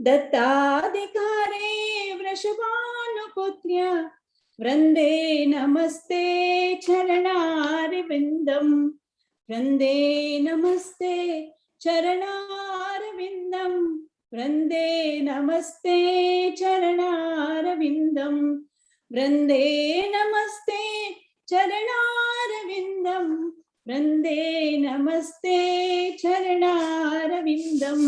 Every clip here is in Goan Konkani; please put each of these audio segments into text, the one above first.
दत्ताधिकारे वृषभानुपुत्र्या वृन्दे नमस्ते चरणारविन्दं। वृन्दे नमस्ते चरणारविन्दं। वृन्दे नमस्ते चरणारविन्दं। वृन्दे नमस्ते चरणारविन्दं। वृन्दे नमस्ते चरणारविन्दं।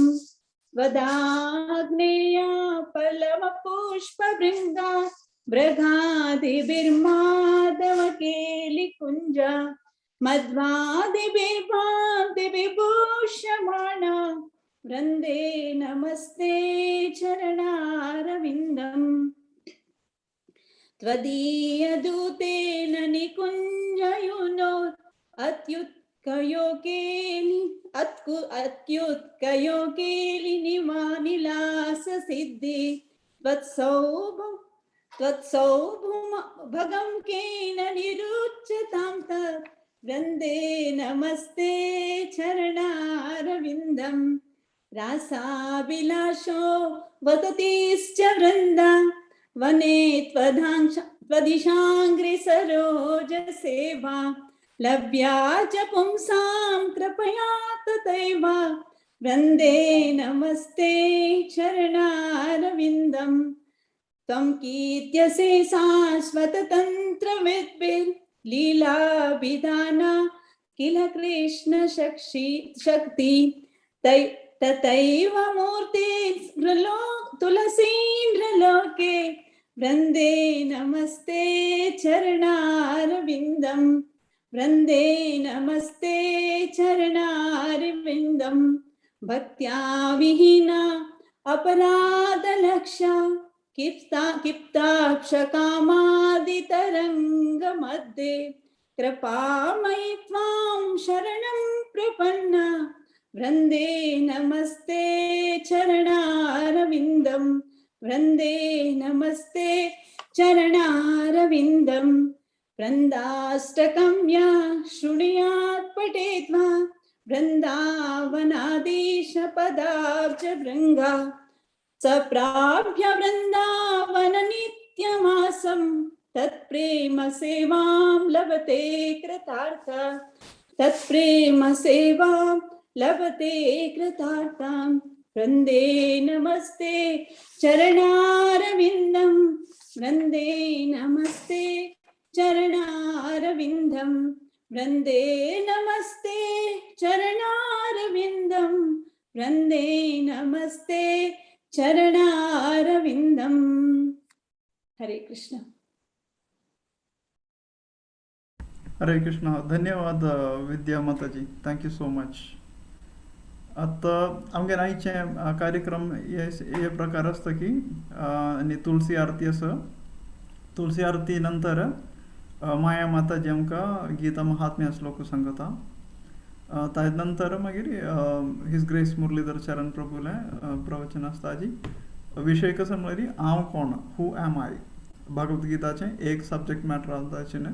वदाग्नेया पल्लवपुष्पवृन्दा मृगादिभिर्माधवकेलिकुञ्ज मध्वादिभिर्भान्ति विभूषमाणा वृन्दे नमस्ते चरणारविन्दम्। त्वदीयदूतेन निकुञ्जयुनो अत्युत्कयोकेलि अत्युत्कयोकेलि निमानिलाससिद्धि त्वत्सौभगं केन निरुच्यतां तत् वृन्दे नमस्ते चरणारविन्दम्। रासाभिलाषो वदतीश्च वृन्दा वने त्वदिशाङ्घ्रिसरोजसेवा लभ्या च पुंसां कृपया तथैव वृन्दे नमस्ते चरणारविन्दम्। त्वं कीर्त्यसे शाश्वततन्त्रविद्भिर्लीलाभिधाना किल कृष्ण शक्ति तथैव मूर्ति तुलसीन्द्रलोके वृन्दे नमस्ते चरणारविन्दम्। वृन्दे नमस्ते चरणारविन्दम्। भक्त्या विहीना अपराधलक्षा क्षिप्ताक्षकामादितरङ्गमध्ये कृपामयि त्वां शरणं प्रपन्ना वृन्दे नमस्ते चरणारविन्दम्। वृन्दे नमस्ते चरणारविन्दम्। वृन्दाष्टकं या शृणुयात् पठेद्वा वृन्दावनाधीश पदाब्जभृङ्गा स प्राप्य वृन्दावन नित्यवासं तत्प्रेम सेवां लभते कृतार्थ तत्प्रेम सेवां लभते कृतार्थां। वृन्दे नमस्ते चरणारविन्दं। वृन्दे नमस्ते चरणारविन्दं। वृन्दे नमस्ते चरणारविन्दं। वृन्दे नमस्ते चरणारविन्दं। हरे कृष्ण। हरे कृष्ण. धन्यवाद Vidya Mataji, thank you so much. आतां आमगे आयचे कार्यक्रम हे प्रकार आसता की आनी तुलसी आरती आसा. तुलसी आरती नंतर माया माताजी आमकां गीता महात्म्य श्लोक सांगता. ताजे नंतर मागीर his grace Muralidhar चरण प्रभुलें प्रवचन आसता. ताजी विशय कसो म्हणल्यार हांव कोण, हू एम I, भगवद्गीताचें एक सब्जेक्ट मॅटर आसा ताचें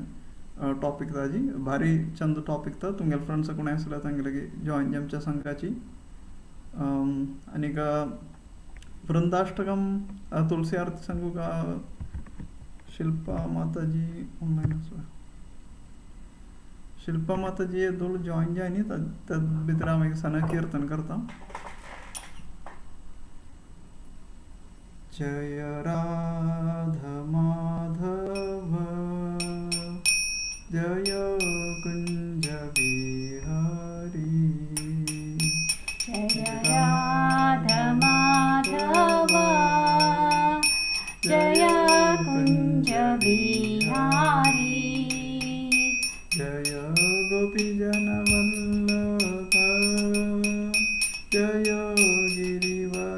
टॉपीक. ताजी भारी चंद टॉपीक. तर तुमगेले फ्रेंड्स कोण आसल्यार तांगेले जॉयन जेमच्या संघाची. आनीक वृंदाष्टकम तुलसी आरती सांगू का शिल्पा माताजी ऑनलायन आसा. शिल्पा माताजी हे दोन जॉईन जाय न्ही, त्या भितर हांव एक सण कीर्तन करता. जय राधा माधव जय कुंज बिहारी। जय राधा माधव जय कुंज बिहारी। जय गोपी जन वल्लभ जय गिरिवरधारी।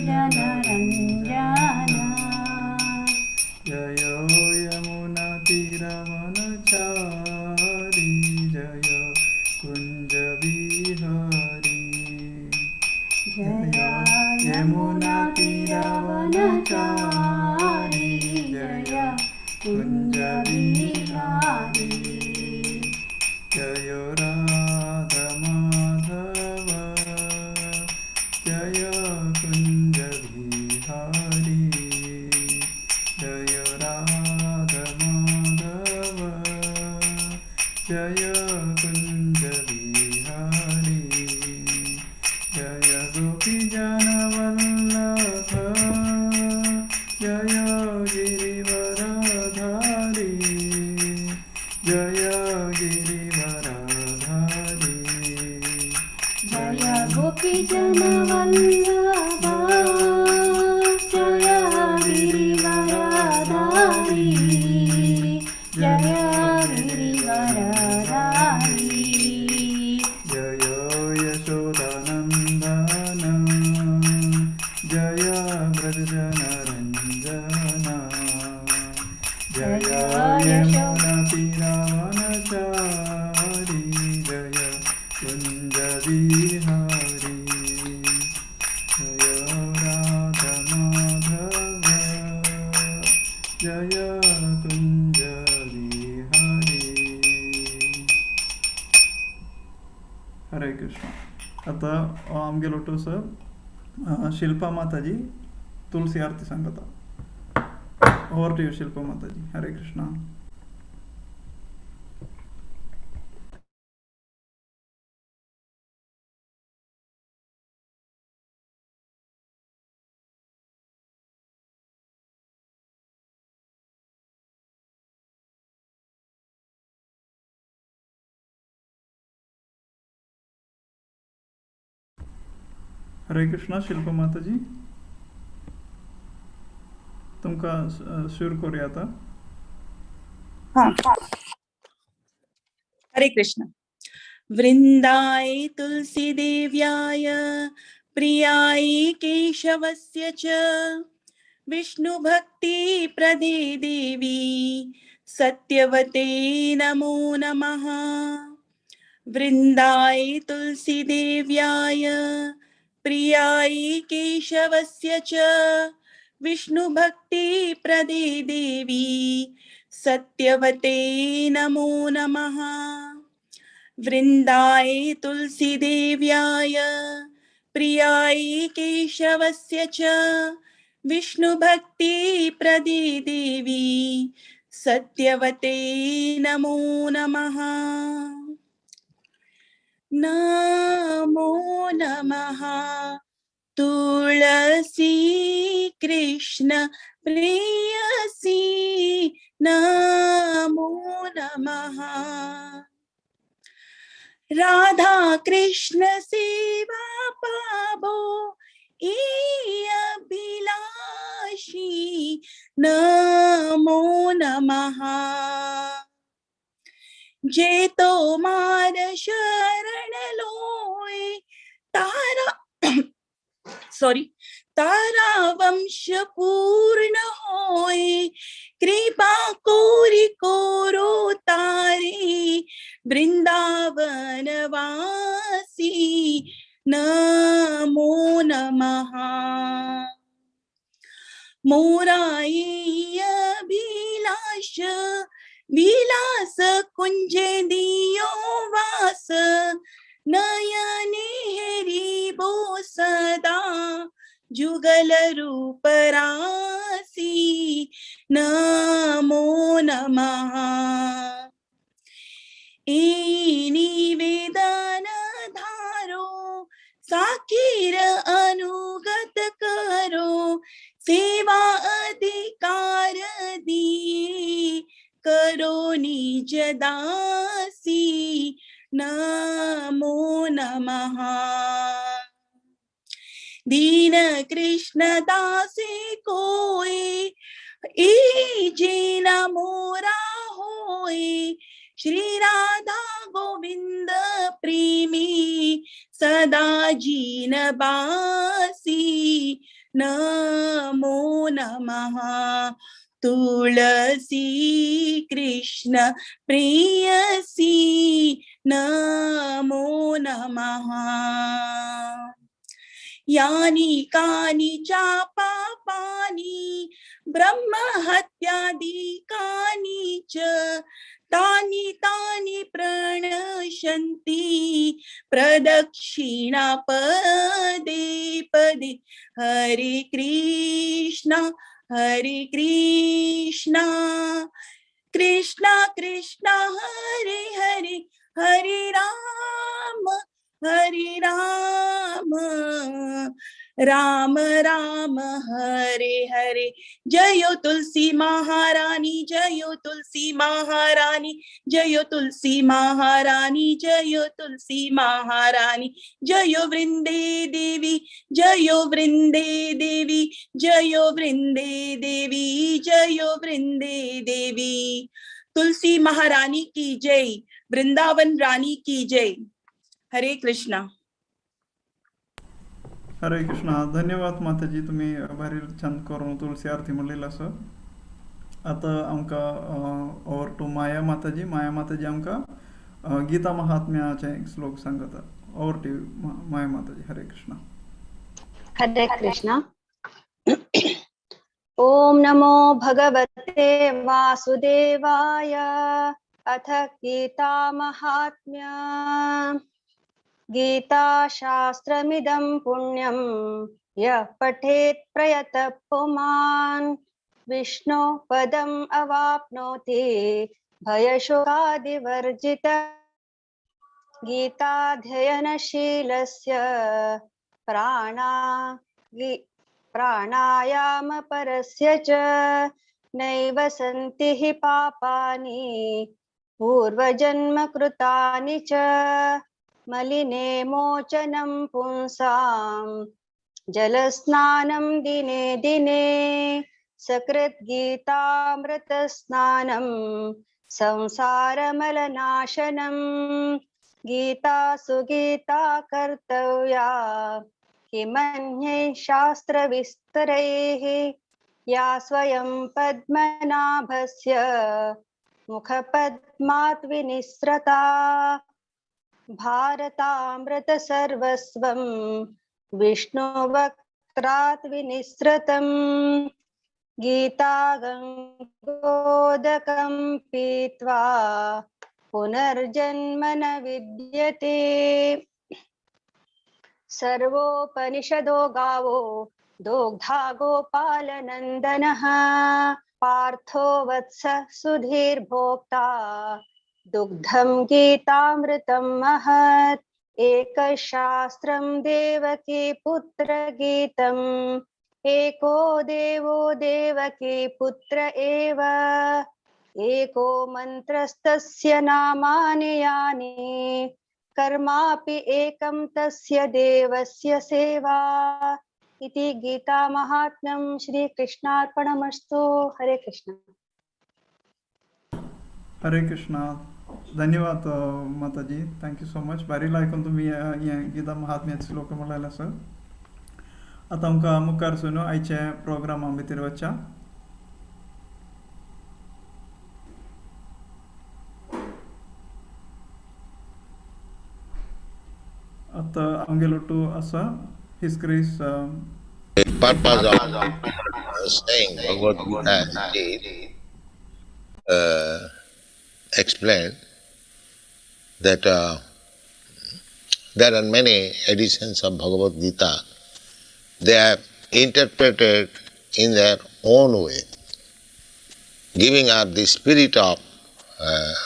जनरञ्जन। जय यमुना तीरवनचारी जय कुञ्ज बिहारी। जय यमुना तीरवनचारी जय कुञ्ज बिहारी। जय राधा माधव जय कुञ्ज बिहारी। जय राधा माधव जय कुञ्ज बिहारी। जय गोपीजनवल्लभ जय गिरिवरधारी। जय गिरिवरधारी। जय गोपीजनवल्लभ जय गिरिवरधारी। जय गिरिवरधारी। जय यशोदानन्दन जय व्रजजनरञ्जन। जय जय यशो यमुनातीरवनचारी जय कुञ्जबिहारी। जय राधा माधव जय कुञ्जबिहारी। हरे कृष्ण। आता आमगेलो टोसो शिल्पा माताजी तुलसी आरती सांगता. Over to you Shilpa Mataji. Hare Krishna. Hare Krishna Shilpa Mataji, तुमकां सुरू करूया आता. हा, हरे कृष्ण. वृन्दाय तुलसीदेव्याय प्रियाय केशवस्य च विष्णुभक्तिप्रदे देवी सत्यवते नमो नमः. वृन्दाय तुलसीदेव्याय प्रियाय केशवस्य च विष्णुभक्तिप्रदे देवी सत्यवते नमो नमः. वृन्दाय तुलसीदेव्याय प्रियाय केशवस्य च विष्णुभक्तिप्रदे देवी सत्यवते नमो नमः. नमो नमः तुलसी कृष्ण प्रेयसी नमो नमः. राधा कृष्ण सेवा पाबो ई अभिलाषी नमो नमः. जे तो मार शरण लोय तारा सॉरी तारा वंश पूर्ण होय कृपा कोरी कोरो तारे वृंदावन वासी नमो नमः. मोराई अभिलाष विलास कुंजे दियो वास नयने हेरी बो सदा जुगल रूप रासी नमो नमः. ए निवेदन धारो साखीर अनुगत करो सेवा अधिकार दिए करो निज दासी नमो नमः. दीन कृष्ण दासे कोई ई जेना मोरा होए श्री राधा गोविंद प्रेमी सदा जीन बासी नमो नमः। तुळसी कृष्ण प्रेयसी नमो नमः। यानि कानि च पापानि ब्रह्महत्यादिकानि च तानि तानि प्रणश्यन्ति प्रदक्षिणा पदे पदे। हरे कृष्णा हरे कृष्णा कृष्णा कृष्णा हरे हरे, हरे राम हरे राम राम राम हरे हरे। जयो तुलसी महारानी, जयो तुलसी महारानी, जयो तुलसी महारानी, जयो तुलसी महारानी, जयो वृंदे देवी, जयो वृंदे देवी, जयो वृंदे देवी, जयो वृंदे देवी। तुलसी महारानी की जय, वृंदावन रानी की जय। हरे कृष्णा। हरे कृष्णा। धन्यवाद माताजी, तुम्ही भारी छान करून तुळसी आरती म्हणलेलं असं। आता आमकां ओवर टू माया माताजी। माया माताजी आमकां गीता महात्म्याचे एक श्लोक सांगता। ओवर टू माया माताजी। हरे कृष्णा। हरे कृष्णा। ओम नमो भगवते वासुदेवाय। अथ गीता महात्म्य। गीता शास्त्रमिदं पुण्यं यः पठेत् प्रयतः पुमान् विष्णु पदम् अवाप्नोति भयशोकादिवर्जितः। गीताध्ययनशीलस्य प्राणायामपरस्य च नैव सन्ति हि पापानि पूर्वजन्मकृतानि च। मलिने मोचनं पुंसां जलस्नानं दिने दिने सकृत् गीतामृतस्नानं संसारमलनाशनं। गीता सुगीता कर्तव्या किमन्यैः शास्त्रविस्तरैः या स्वयं पद्मनाभस्य मुखपद्मात् विनिस्रता। भारतामृतसर्वस्वं विष्णुवक्त्रात् विनिसृतं। गीतागङ्गोदकं पीत्वा पुनर्जन्म न विद्यते। सर्वोपनिषदो गावो दोग्धा गोपालनन्दनः पार्थो वत्स सुधीर्भोक्ता दुग्धं गीतामृतं महत्। एकशास्त्रं देवकी पुत्रगीतम् एको देवो देवकी पुत्र एव। एको मन्त्रस्तस्य नामानि यानि कर्मापि एकं तस्य देवस्य सेवा। इति गीता महात्म्यं श्री कृष्णार्पणमस्तु। हरे कृष्ण। हरे कृष्णा। धन्यवाद माताजी, thank you so much. भारी आयकून तुमी हें गीता महात्म्याचे श्लोक म्हणलेले आसा। आतां आमकां मुखार सुनू आयचे प्रोग्रामा भितर वच्चा। आतां आमगेलो टू आसा his grace. The purpose of saying Bhagavad Gita is explained that there are many editions of Bhagavad Gita. They have interpreted in their own way, giving up the spirit of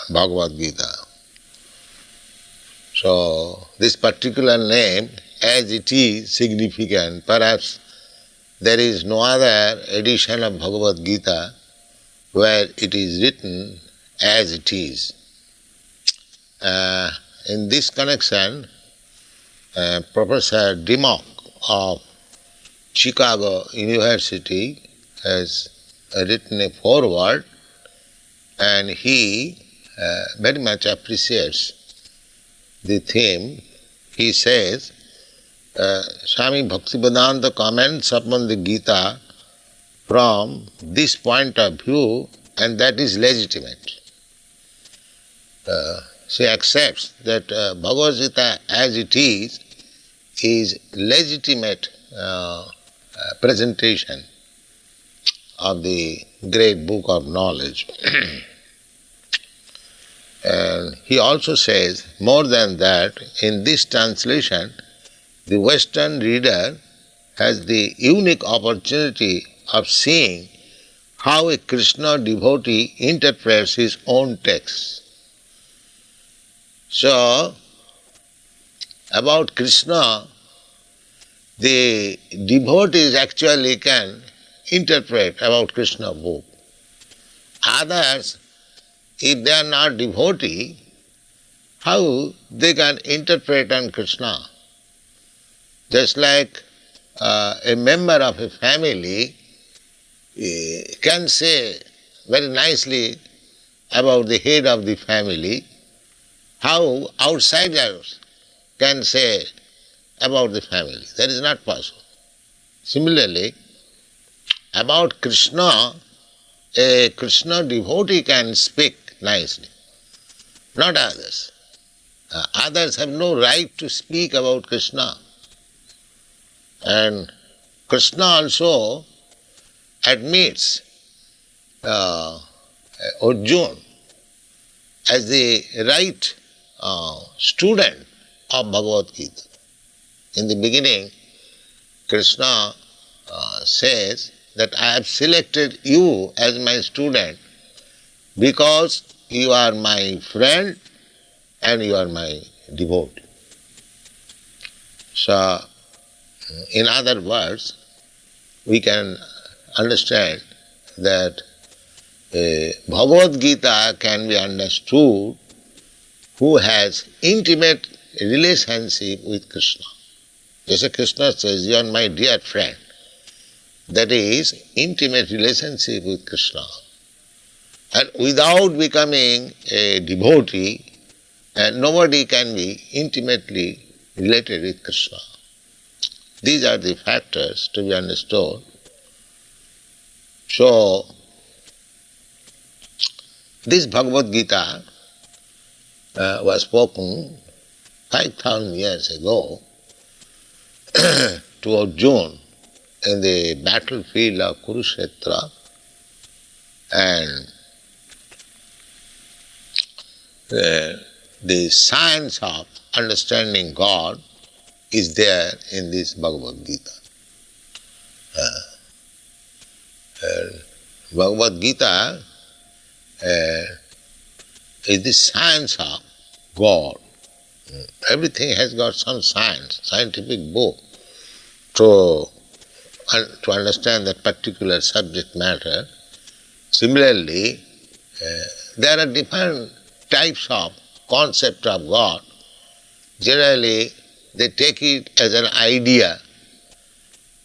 Bhagavad Gita. So this particular name, as it is significant, perhaps there is no other edition of Bhagavad Gita where it is written as it is. In this connection, Professor Dimmock of Chicago University has written a foreword, and he very much appreciates the theme. He says, Swami Bhaktivedanta comments upon the Gita from this point of view, and that is legitimate. She accepts that Bhagavad Gita as it is legitimate presentation of the great book of knowledge. And he also says, more than that, in this translation, the Western reader has the unique opportunity of seeing how a Krishna devotee interprets his own text. So, about Krishna, the devotees actually can interpret about Krishna book. Others, if they are not devotee, how they can interpret on Krishna? Just like a member of a family can say very nicely about the head of the family, how outsiders can say about the family. That is not possible. Similarly, about Krishna, a Krishna devotee can speak nicely, not others. Others have no right to speak about Krishna. And Krishna also admits Arjuna as the right student of Bhagavad Gita. In the beginning, Krishna says that I have selected you as my student because you are my friend and you are my devotee. So, in other words, we can understand that Bhagavad Gita can be understood who has intimate relationship with Krishna. Just as Krishna says, you are my dear friend. That is intimate relationship with Krishna. And without becoming a devotee, nobody can be intimately related with Krishna. These are the factors to be understood. So, this Bhagavad Gita was spoken 5,000 years ago to Arjuna in the battlefield of Kurukshetra, and the science of understanding God is there in this Bhagavad Gita. Bhagavad Gita is the science of God. Everything has got some science, scientific book to understand that particular subject matter. Similarly, there are different types of concept of God. Generally, they take it as an idea,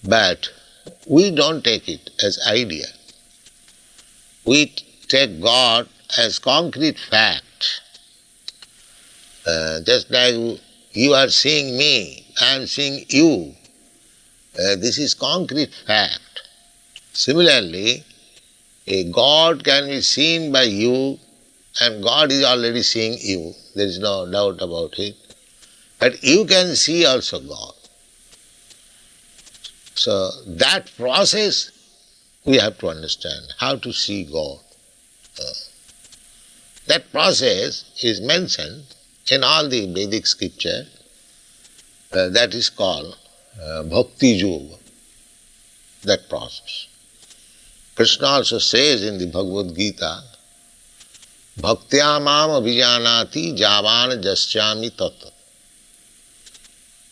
but we don't take it as idea. We take God as concrete fact. Just like you are seeing me, I am seeing you. This is concrete fact. Similarly, a God can be seen by you, and God is already seeing you. There is no doubt about it. But you can see also God. So that process we have to understand, how to see God. That process is mentioned in all the Vedic scripture. That is called Bhakti Yoga, that process. Krishna also says in the Bhagavad Gita, Bhaktya mam abhijanati javan jasyami tat.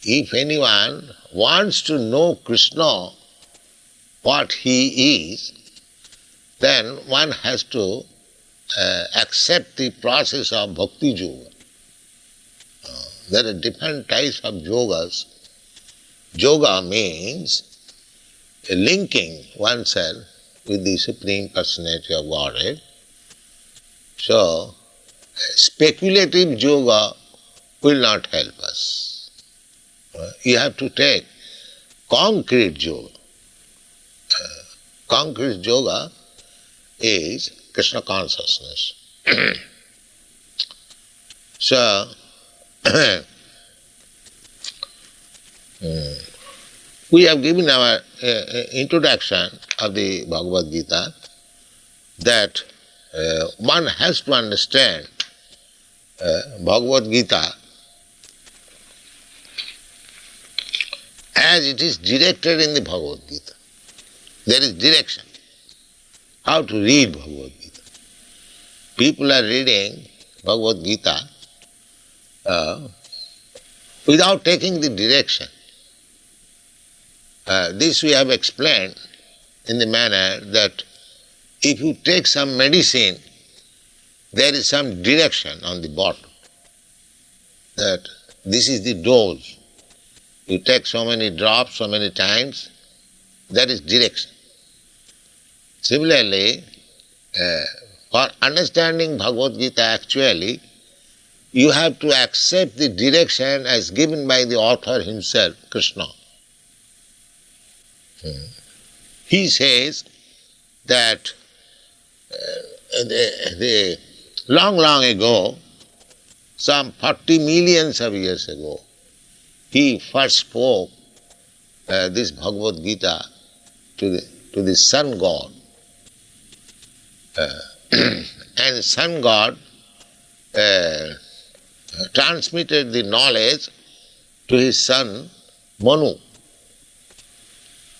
If anyone wants to know Krishna, what he is, then one has to accept the process of Bhakti Yoga. There are different types of yogas. Yoga means linking oneself with the Supreme Personality of Godhead. So, speculative yoga will not help us. You have to take concrete yoga. Concrete yoga is Krishna consciousness. So, we have given our introduction of the Bhagavad Gita that one has to understand Bhagavad Gita as it is directed in the Bhagavad Gita. There is direction, how to read Bhagavad Gita. People are reading Bhagavad Gita without taking the direction. This we have explained in the manner that if you take some medicine, there is some direction on the bottle, that this is the dose. You take so many drops, so many times, that is direction. Similarly, for understanding Bhagavad Gita actually, you have to accept the direction as given by the author himself, Krishna. He says that the long, long ago, some 40 millions of years ago, he first spoke this Bhagavad Gita to the sun god. And sun god transmitted the knowledge to his son Manu.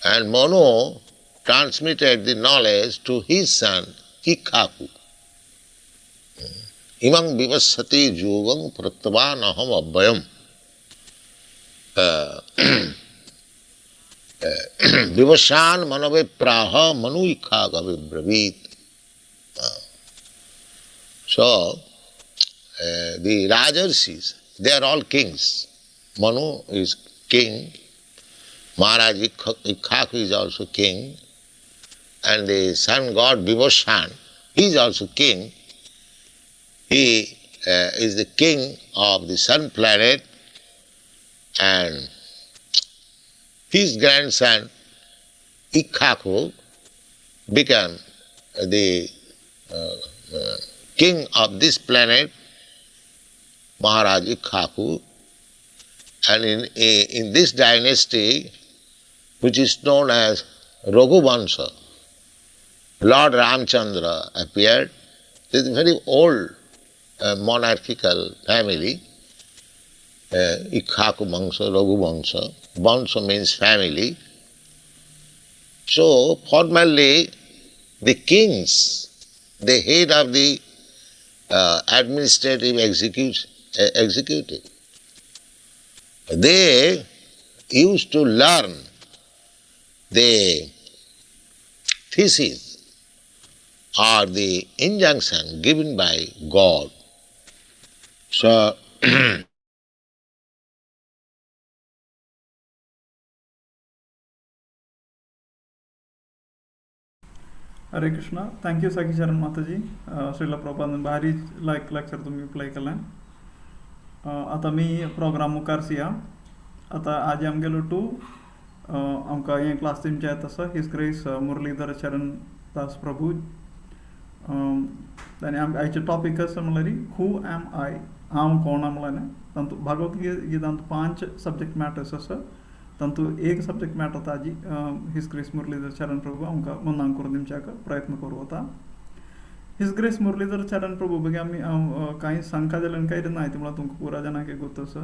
And Manu transmitted the knowledge to his son Ikṣvāku. Imam vivasati yogam pratvan aham abhayam. Vivashan manave praha manu Ikṣvāka vibravit. So, the Rajarsis, they are all kings. Manu is king, Maharaj Ikṣvāku is also king, and the sun god Vivashan, he is also king. He is the king of the sun planet, and his grandson Ikṣvāku became the king of this planet, Maharaj Ikṣvāku, and in this dynasty, which is known as Raghuvansha, Lord Ramchandra appeared. This is a very old monarchical family, Ikṣvāku Vansha, Raghuvansha. Vansha means family. So, formerly, the kings, the head of the administrative executive, they used to learn the thesis or the injunction given by God. So, Hare Krishna. Thank you Sakhi Charan Mataji. Srila Prabhupada भारी लायक लेक्चर तुमी प्ले केलें. आतां मी प्रोग्राम मुखार सिया. आतां आज आमगेलो टू आमकां हें क्लास दिवचें येता आसा his grace Muralidhar Charan Das Prabhu. आनी आयचो टॉपीक आसा म्हणल्यार हू एम I, हांव कोण म्हणल्यार तातूंत भागवत गीतांत 5 सब्जेक्ट मॅटर्स आसा. तातूंत एक सब्जेक्ट मॅटर ताजी his grace Muralidhar Charan Prabhu आमकां मनांक करून दिवच्याक प्रयत्न करूं वता. His grace Muralidhar Charan Prabhu बगे आमी कांय सांगका जाल्यार कांय ना ती म्हळ्यार तुमकां पुरा जाणांक गोत आसा.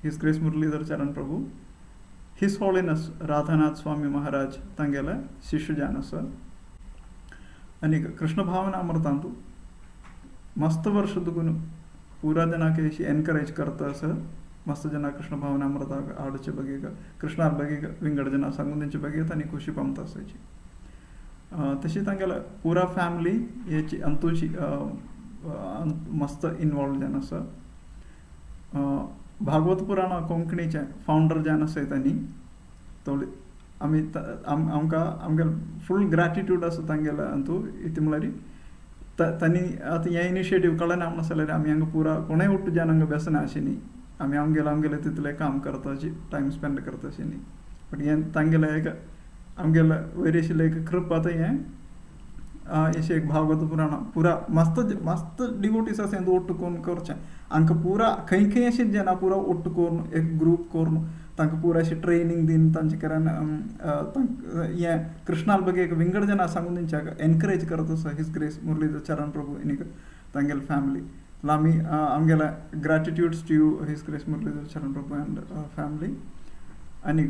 His grace Muralidhar Charan Prabhu his holiness Radhanath Swami Maharaj तांगेले शिष्य जावन आसा. आनी कृष्ण भावना अमृतांतू मस्त वर्ष दुगून पुरा जनाक अशी एनकरेज करता आसा. मस्त जना कृष्ण भावना अमृताक हाडचे बगे कृष्णार बगे विंगड जना सांगून तेंचे बगे आनी खुशी पावता आसाची. तशी तांगेले पुरा फॅमिली हेची अंतूची मस्त इनवॉल्व जावन आसा. भागवत पुराण कोंकणीचे फावंडर जावन आसा तांणी थोडी आमी आमकां आमगेले फूल ग्रॅटिट्यूड आसा तांगेले अंतू इतलें म्हणल्यार तांणी आतां हें इनिशिएटीव काडलें ना म्हणून जाल्यार आमी हांगा पुरा कोणूय उट्ट जावन हांगा बेसना अशें न्ही. आमी आमगेले आमगेले तितलें काम करता अशी टायम स्पेंड करता अशी न्ही, बट हें तांगेलें एक आमगेले वयर आशिल्लें एक कृपा आतां हें अशें एक भागवत पुराण पुरा मस्त मस्त डिवोटीस आसा हें ओट्टू करून करचें. हांकां पुरा खंय खंय अशें जेन्ना पुरा ओट्टू करून एक ग्रूप करून तांकां पुरा अशी ट्रेनींग दिवन तांचे कडेन हें कृष्णाल बगे एक विंगड जना सांगून तेंच्याक एनकरेज करत आसा his grace Muralidhar Charan Prabhu आनी तांगेले फॅमिली. आमी आमगेले gratitudes to you his grace Muralidhar Charan Prabhu and family. आनी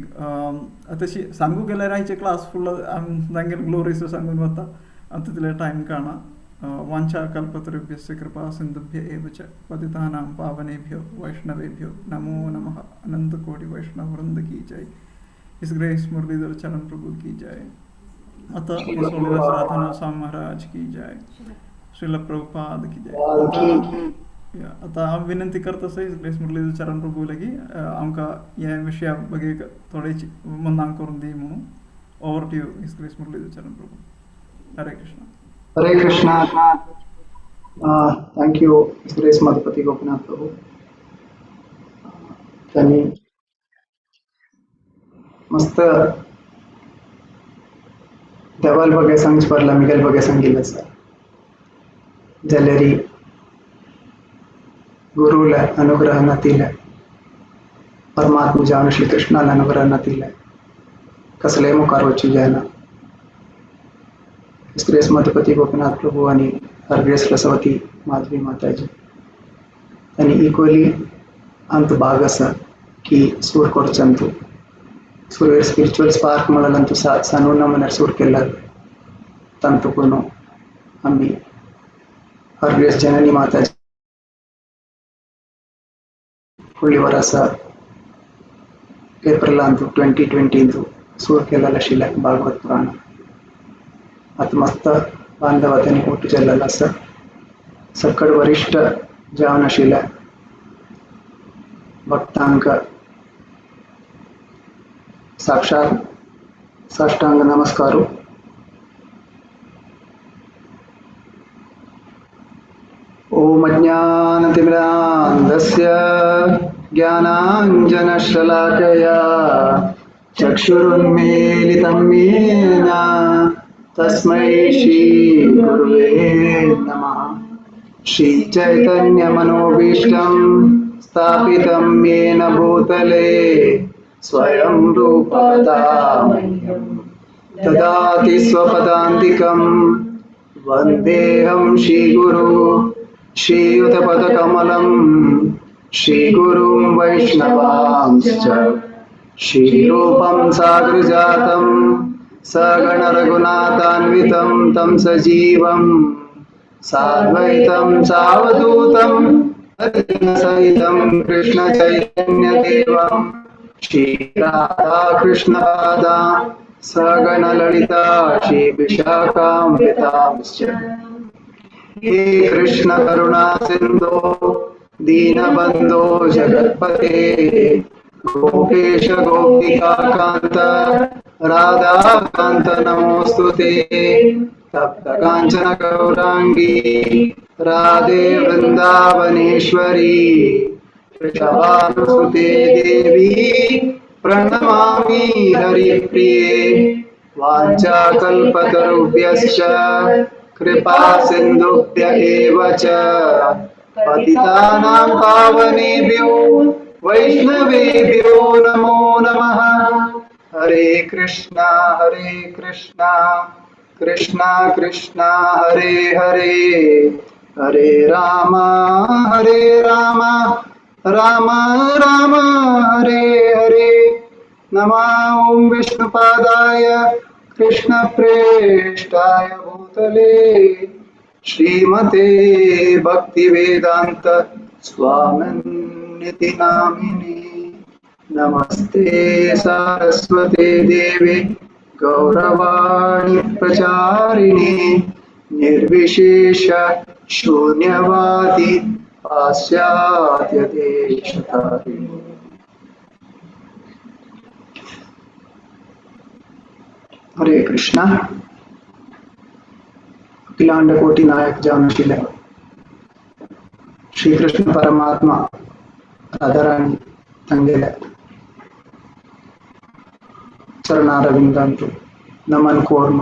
तशी सांगू गेल्यार आयचे क्लास फुल तांगेले ग्लोरीस सांगून वता, आतां तितले टायम काणा. वांछा कल्पतरुभ्यश्च कृपा सिन्धुभ्य एव च पतितानां पावनेभ्यो वैष्णवेभ्यो नमो नमः. अनंत कोटि वैष्णव वृंद की जय. His grace Muralidhar Charan Prabhu की जय. आता राधानाथ स्वामी महाराज की जय. श्रील प्रभुपाद की जय. आतां हांव विनंती करता आसा his grace Muralidhar Charan Prabhu लागीं आमकां हे विशया बगे थोडे मनां करून दी म्हणून. Over to you his grace Muralidhar Charan Prabhu. Hare Krishna. Hare Krishna. Thank you his grace Madhupati Gopinath Prabhu. त्यांनी मस्त देवाल बगे सांगचे पडला मिगेल बगे सांगिल्लें आसा. जाल्यार गुरुला अनुग्रह नातिल्ले परमात्मा जावन श्री कृष्णाला अनुग्रह नातिल्ले कसलेय मुखार वचूं जायना. His grace Madhupati Gopinath Prabhu आनी हर ग्रेस रसवती माधवी माताजी आनी इक्वली अंत भाग आसा की सूर करचंतू सुरवेर स्पिरिच्युअल स्पार्क म्हळ्यार सानूना म्हळ्यार सूर केला तांतून आमी हर ग्रेस जननी माताजी फुडली वर्सा एप्रिलांतू 2020 सूर केलेलो आशिल्लें भागवत पुराण. आतां मस्त बांधवा त्यांनी ओटू केलेलो आसा. सकड वरिश्ठ जावन आशिल्ल्या भक्तांक साक्षात साष्टांग नमस्कारू. ओम अज्ञानतिमिरान्धस्य ज्ञानाञ्जनशलाकया चक्षुरुन्मीलितं येन तस्मै श्री गुरुवे नमः. श्री चैतन्यमनोभीष्टं स्थापितं येन भूतले स्वयं रूपदामह्यं ददाति स्वपदान्तिकं. वन्देऽहं श्रीगुरु श्रीयुतपदकमलं श्रीगुरुं वैष्णवांश्च श्रीरूपं सागरजातं सगणरघुनाथान्वितं तं सजीवं साद्वैतं सावधूतं सहितं कृष्णचैतन्यदेवं श्रीराधाकृष्णपादा सगणललिता श्रीविशाखान्वितांश्च. हे कृष्ण करुणा सिन्धो दीनबन्धो जगत्पते गोपेश गोपिकाकान्त राधाकान्त नमोऽस्तु ते. तप्त काञ्चन गौराङ्गी राधे वृन्दावनेश्वरी वृषभानुसुते देवी प्रणमामि हरिप्रिये. वाञ्छाकल्पतरुभ्यश्च कृपा सिन्धुभ्य एव च पतितानां पावनेभ्यो वैष्णवेभ्यो नमो नमः. हरे कृष्णा कृष्णा कृष्णा हरे हरे हरे राम राम राम हरे हरे. नमः ॐ विष्णुपादाय कृष्णप्रेष्ठाय भूतले श्रीमते भक्तिवेदान्त स्वामिनिति नामिने. नमस्ते सारस्वते देवे गौरवाणी प्रचारिणे निर्विशेष शून्यवादी पाश्चात्य देशतारिणे. हरे कृष्णा. अखिलांड कोटी नायक जावन आशिल्ले श्रीकृष्ण परमात्मा राधाराणी तांगेल्या चरणारविंदांतु नमन कोरून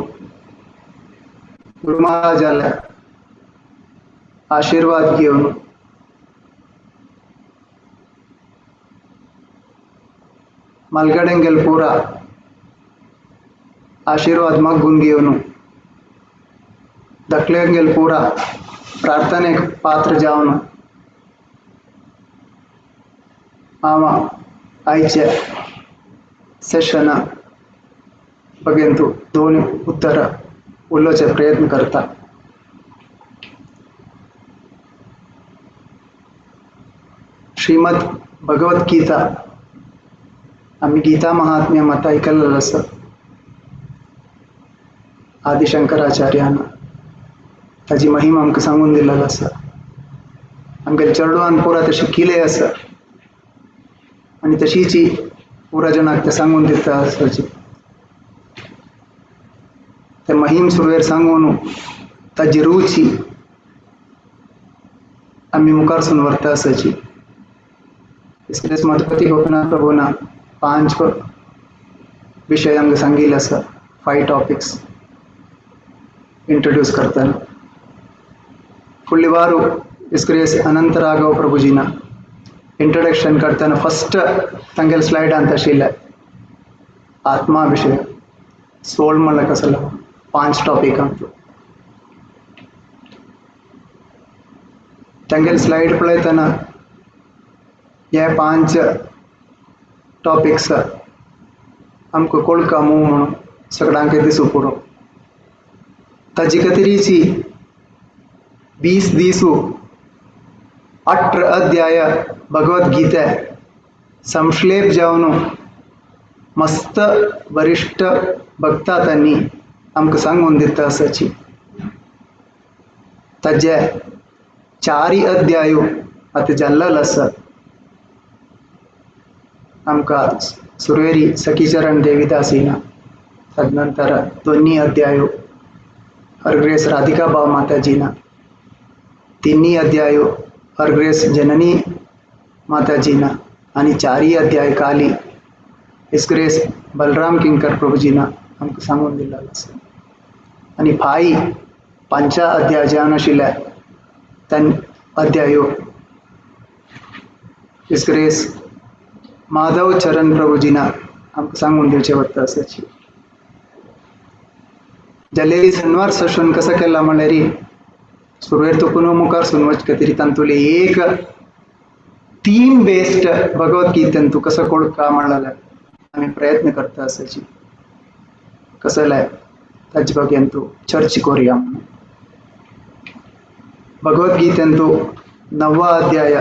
गुरु महाराजाल्या आशीर्वाद घेवन मालगडेंगेल पुरा आशीर्वाद मागून घेवन धाकल्यांगेल पुरा प्रार्थनेक पात्र जावन हांव आयचे सेशना बगेंतु दोन उत्तर उलोवचे प्रयत्न करता. श्रीमद भगवत गीता आमी गीता महात्म्य मत आयकल्लें आसा. आदिशंकराचार्यान ताजी महिमा आमकां सांगून दिल्लो आसा. आमगेल्या चेडवान पुरा तें शिकिल्लें आसा आनी तशीच पुरा जणांक तें सांगून दिता आसाची. ते महिम सुरवेर सांगून ताजी रुची आमी मुखारसून व्हरता आसाची. इसलिए मठपती गोपीनाथ प्रभुना 5 विशय आमकां सांगिल्ले आसा, 5 टॉपिक्स इंट्रोड्यूस करतना. फुडली वारू इस्क्रेस अनंत राघव प्रभुजीना इंट्रोडक्शन करतना फस्ट तांगेले स्लायडांत आशिल्लें आत्मा विशय सोल म्हणल्यार कसलो 5 टॉपिकांत. तांगेले स्लायड पळयतना हे 5 टॉपिक्स आमकां कोळका मूव म्हणून सगळ्यांक दिसूं पुरो. ताजी खातीरीची 20 दीसू 18 अध्याय भगवद गीता संश्लेप जावन मस्त वरिष्ठ भक्ता तांणी आमकां सांगून दिता आसाची. ताजे 4 अध्याय आतां जाल्लो आसा. आमकां सुरवेरी सखीचरण देवीदासीना, तदनंतर 2 अध्याय हरग्रेस राधिका भाव माताजीना, 3 अध्याय हरग्रेस जननी माताजीना आनी 4 अध्याय काली इस्ग्रेस बलराम किंकर प्रभुजीना आमकां सांगून दिल्लो आसा. आनी फाई 5 अध्याय जावन आशिल्ले तां अध्यायो इस्ग्रेस माधव चरण प्रभुजीना आमकां सांगून दिवचें वता आसाची. जाल्यार शनिवार सेशन कसो केला म्हणल्यार सुरवेर तुकून मुखार सून वच खातीर तांतुले एक 3 बेस्ट भगवद गीतेन तूं कसो कोळका म्हणलें आमी प्रयत्न करता आसाची. कसले ताजे बगेन तूं चर्च करुया म्हणून. भगवद गीतेन तूं 9 अध्याय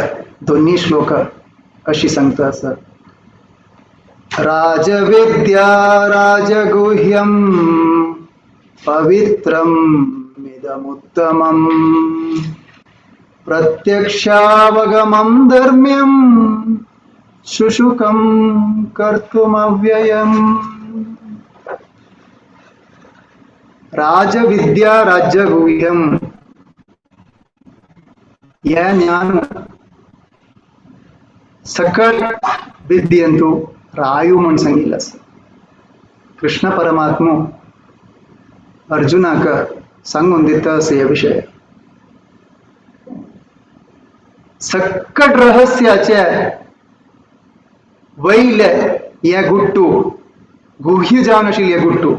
2 श्लोक अशी सांगता आसा. राजविद्या राजगुह्यं पवित्रं इदमुत्तमं प्रत्यक्षावगमं धर्म्यं शुशुकं कर्तुमव्ययम्. राजविद्या राजगुह्यं हें ज्ञान सकळ विद्येंतु रायू म्हूण सांगिल्लें आसा. कृष्ण परमात्मो अर्जुनाक सांगून दिता आसा हे विशय. सकट रहस्याचे वयले हे गुट्टू गुह्य जावन आशिल्ले हे गुट्टू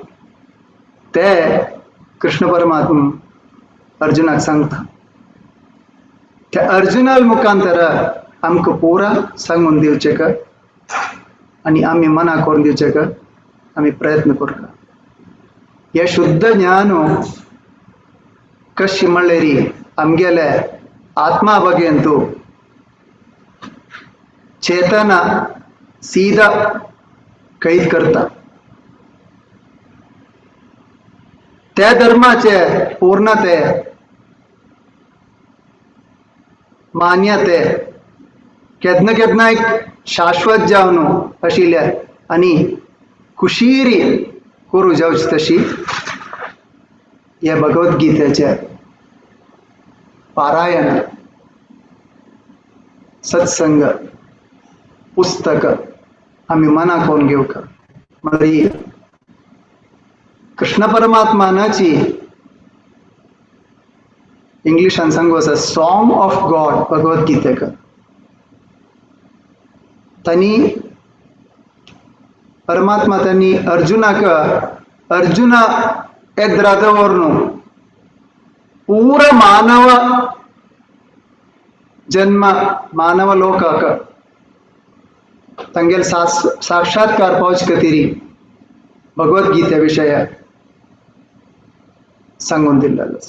ते कृष्ण परमात्मा अर्जुनाक सांगता. त्या अर्जुना मुखांतर आमकां पुरा सांगून दिवचें का आनी आमी मना करून दिवचें का आमी प्रयत्न करता. हे शुद्ध ज्ञान कशें म्हणल्यार आमगेले आत्मा बगेंतु चेतना सीधा कैद करता. त्या धर्माचे पूर्णते मान्यते केन्ना केन्ना एक शाश्वत जावन आशिल्ले आनी कुशीरी करूं जावची तशी हे भगवद्गीतेचे पारायण सत्संग पुस्तक आमी मनाक करून घेवका. म्हळ्यार कृष्ण परमात्मानाची इंग्लिशान सांगू आसा सॉंग ऑफ गॉड भगवद्गीतेक. तांणी परमात्मा त्यांनी अर्जुनाक अर्जुन ಎದ್ರದವರ್ನು ಪೂರ ಮಾನವ ಜನ್ಮ ಮಾನವ ಲೋಕಕ ತಂಗೆಲ್ ಸಾಕ್ಷಾತ್ಕಾರ ಪೌಚ್ಕತೀರಿ ಭಗವದ್ಗೀತೆ ವಿಷಯ सांगून दिल्लेलो.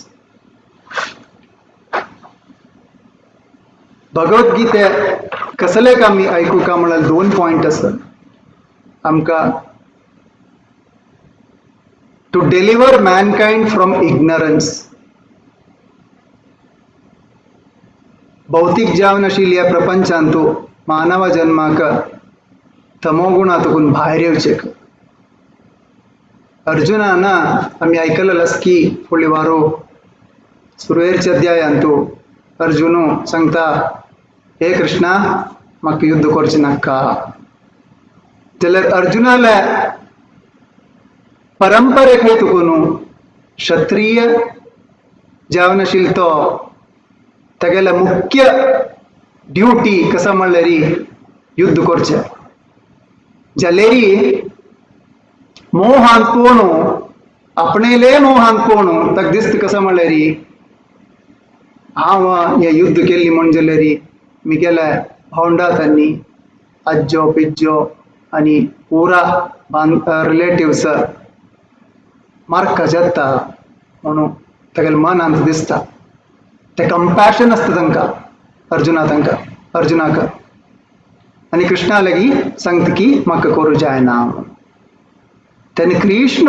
भगवद्गीते कसले आमी आयकुका म्हळ्यार दोन पॉयंट आसा आमकां. To deliver mankind from ignorance. भौतिक जावन आशिल्ल्या प्रपंचांतु मानव जन्माक तमोगुणातकून भायर येवचें. अर्जुनान आमी आयकलेलो आसा की फुडली वारो सुरवेरच्या अध्यायांतु अर्जुन सांगता, हे कृष्णा म्हाका युद्ध करचें नाका. जाल्यार अर्जुनाले परंपरे खंय तुकून क्षत्रिय जावन आशिल्लो तो तागेले मुख्य ड्युटी कसा म्हणल्यार युद्ध करचें. जाल्यार मोहांत पोणू आपणेले मोहांत पोणू ताका दिसता कसा म्हणल्यार हांव हें युद्ध केल्ली म्हण जाल्यार मिगेले भावंडा तांणी आज्जो पिज्जो आनी पुरा रिलेटिव्स मार्का जाता म्हणून तागेल्या मनांत दिसता. तें कंपॅशन आसता तांकां अर्जुना तांकां अर्जुनाक. आनी कृष्णा लागीं सांगता की म्हाका करूं जायना म्हणून. तेन्ना कृष्ण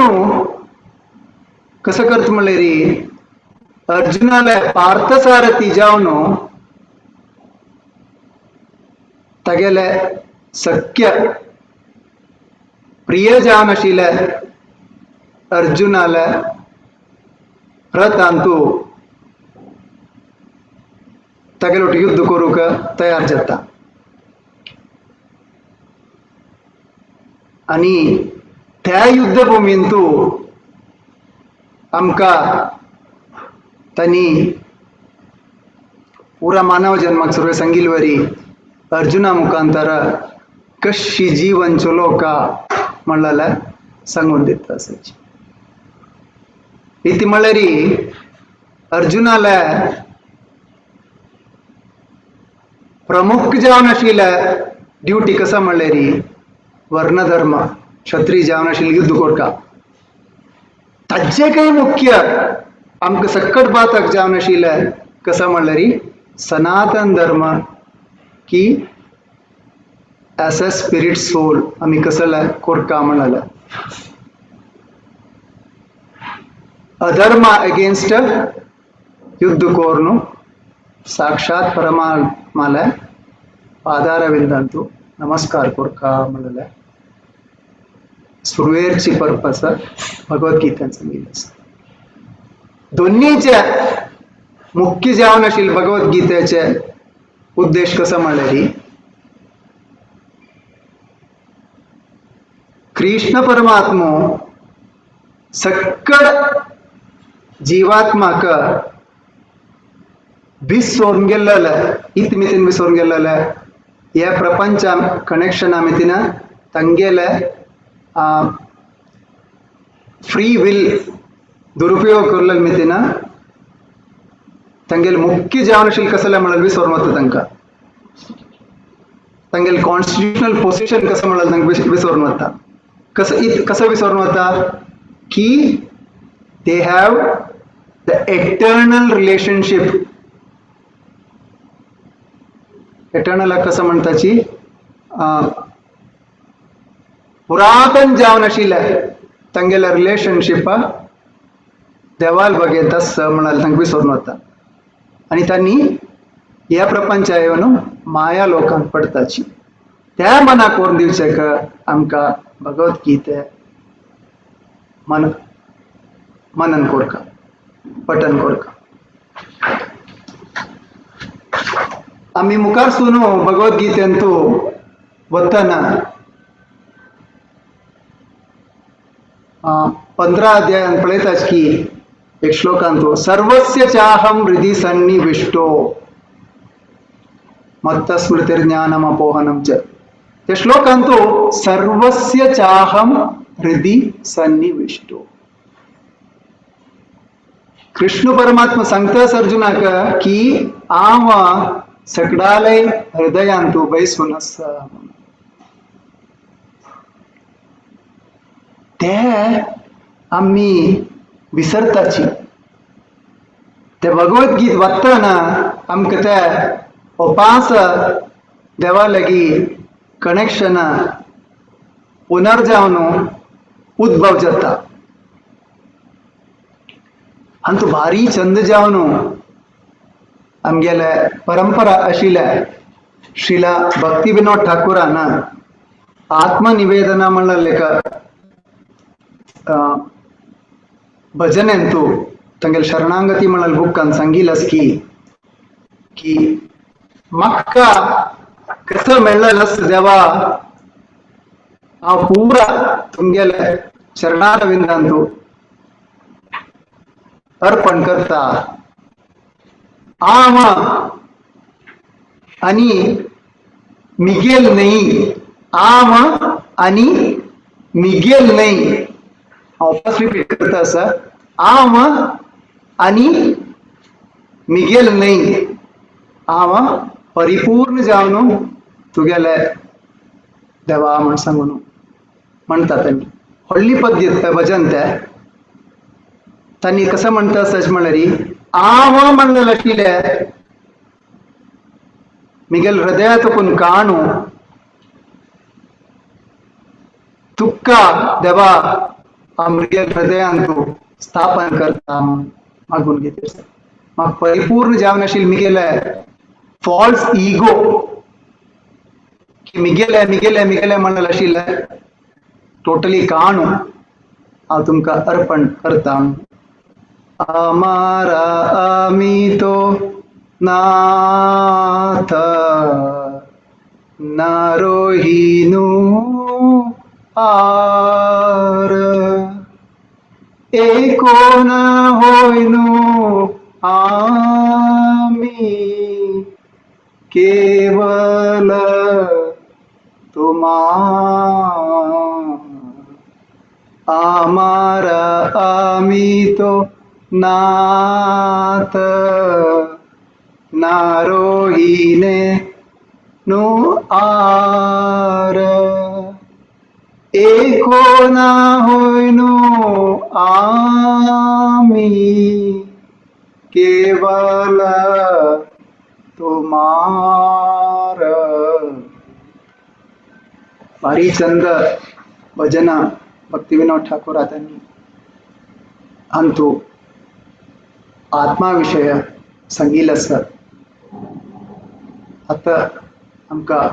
कसो करता म्हणल्यार अर्जुनाले पार्थसारथी जावन तागेले सख्य प्रिय जावन आशिल्ले अर्जुनाले रथांतु तागेले युद्ध करूंक तयार जाता. आनी त्या युद्धभूमींतु आमकां तांणी पुरा मानव जन्माक सुरवे सांगिल्ले वरी अर्जुना मुखांतर कशी जीवन चलोवका म्हणलेलें सांगून दिता आसाची. इति म्हणल्यार अर्जुनाले प्रमुख जावन आशिल्ले ड्युटी कसा म्हणल्यार वर्णधर्म क्षत्रिय जावन आशिल्ले युद्ध करका. ताजे काही मुख्य आमकां सक्कट बातक जावन आशिल्ले कसा म्हणल्यार सनातन धर्म की एज अ स्पिरीट सोल आमी कसले कोरका म्हणलें. अधर्मा अगेन्स्ट युद्ध कोर्नु साक्षात परमात्माले पादारविंदांतु नमस्कार कोरका म्हणलें सुरवेरची पर्पस भगवद्गीतेन सांगिल्लें आसा. दोन्हीचे मुख्य जावन आशिल्ले भगवद्गीतेचे उद्देश कसो म्हणल्यार कृष्ण परमात्मो सक्कड जीवात्माक विसरून गेल्लेले इत मितीन विसरून गेल्लेले ह्या प्रपंचा कनेक्शना मितीन तांगेले फ्री will दुरुपयोग करलेले मितीन तांगेले मुख्य जावन आशिल्लें कसलें म्हणल्यार विसरून वता तांकां. तांगेले कॉन्स्टिट्युशनल पोजिशन कसो म्हणल्यार तांकां विसरून वता. कसं कसं विसरून वता की they have the eternal relationship. Eternal कसं म्हणताची पुरातन जावन आशिल्लें तांगेले रिलेशनशीप देवाल बगेत आसा म्हणाल तांकां विसरून वता. आनी तांणी ह्या प्रपंचा येवन माया लोकांक पडताची. त्या मनाक व्हरून दिवचें आमकां भगवद्गीते मनन कोरका पठन कोरका. आमी मुखार सुनो भगवद्गीतेंतु वतना 15 अध्यायान पळयतात की एक श्लोकांत सर्वस्य चाहं हृदि सन्निविष्टो मत्तस्मृतिर्ज्ञानम अपोहनं च. त्या श्लोकांत सर्वस्य चाहं हृदि सन्निविष्टो. कृष्ण परमात्मा सांगतास अर्जुनाक की हांव सगळ्यालय हृदयांतु बैसून आसा. ते आमी विसरताची. ते भगवद्गीत वाचतना आमकां ते उपास देवा लागीं कनेक्शन पुनर्जावन उद्भव जाता. आनी तो भारी छंद जावन आमगेले परंपरा आशिल्ल्या श्रीला भक्ती विनोद ठाकुरान आत्मनिवेदना म्हणलें एक भजनेंतु तांगेले शरणांगती म्हणलें बुकान सांगिल्लें की की म्हाका कसो मेळ्ळें आसता देवा हांव पुरा तुमगेले शरणारविंदांतु अर्पण करता. हांव आनी मिगेल न्हय, हांव आनी मिगेल न्हय. हांव फर्स्ट रिपीट करता आसा, हांव आनी मिगेल न्हय, हांव परिपूर्ण जावन तुगेले देवा म्हण सांगून म्हणटा तांणी. व्हडली पद्दत भजन तें. तांणी कसं म्हणटा आसा म्हणल्यार हांव म्हणलें आशिल्लें मिगेल हृदयातून काणू तुका देवा मिगेल हृदयांतु स्थापन करता मागून घेते. म्हाका परिपूर्ण जावन आशिल्लें मिगेले फॉल्स इगो की मिगेले मिगेले मिगेले म्हणलें आशिल्लें टोटली काणू हांव तुमकां अर्पण करता. अमारा अमितो नाथ नारोहिणू आर एको न होयनु आमी केवल तुम्हार. आमारा अमितो नाथ नारोहिणे नु आर एको ना होयनु आमी केवल तुम्हार. भारी चंद भजना भक्तिविनोद ठाकुरा त्यांनी अंतु आत्मा विशय सांगिल्लें आसा. आतां आमकां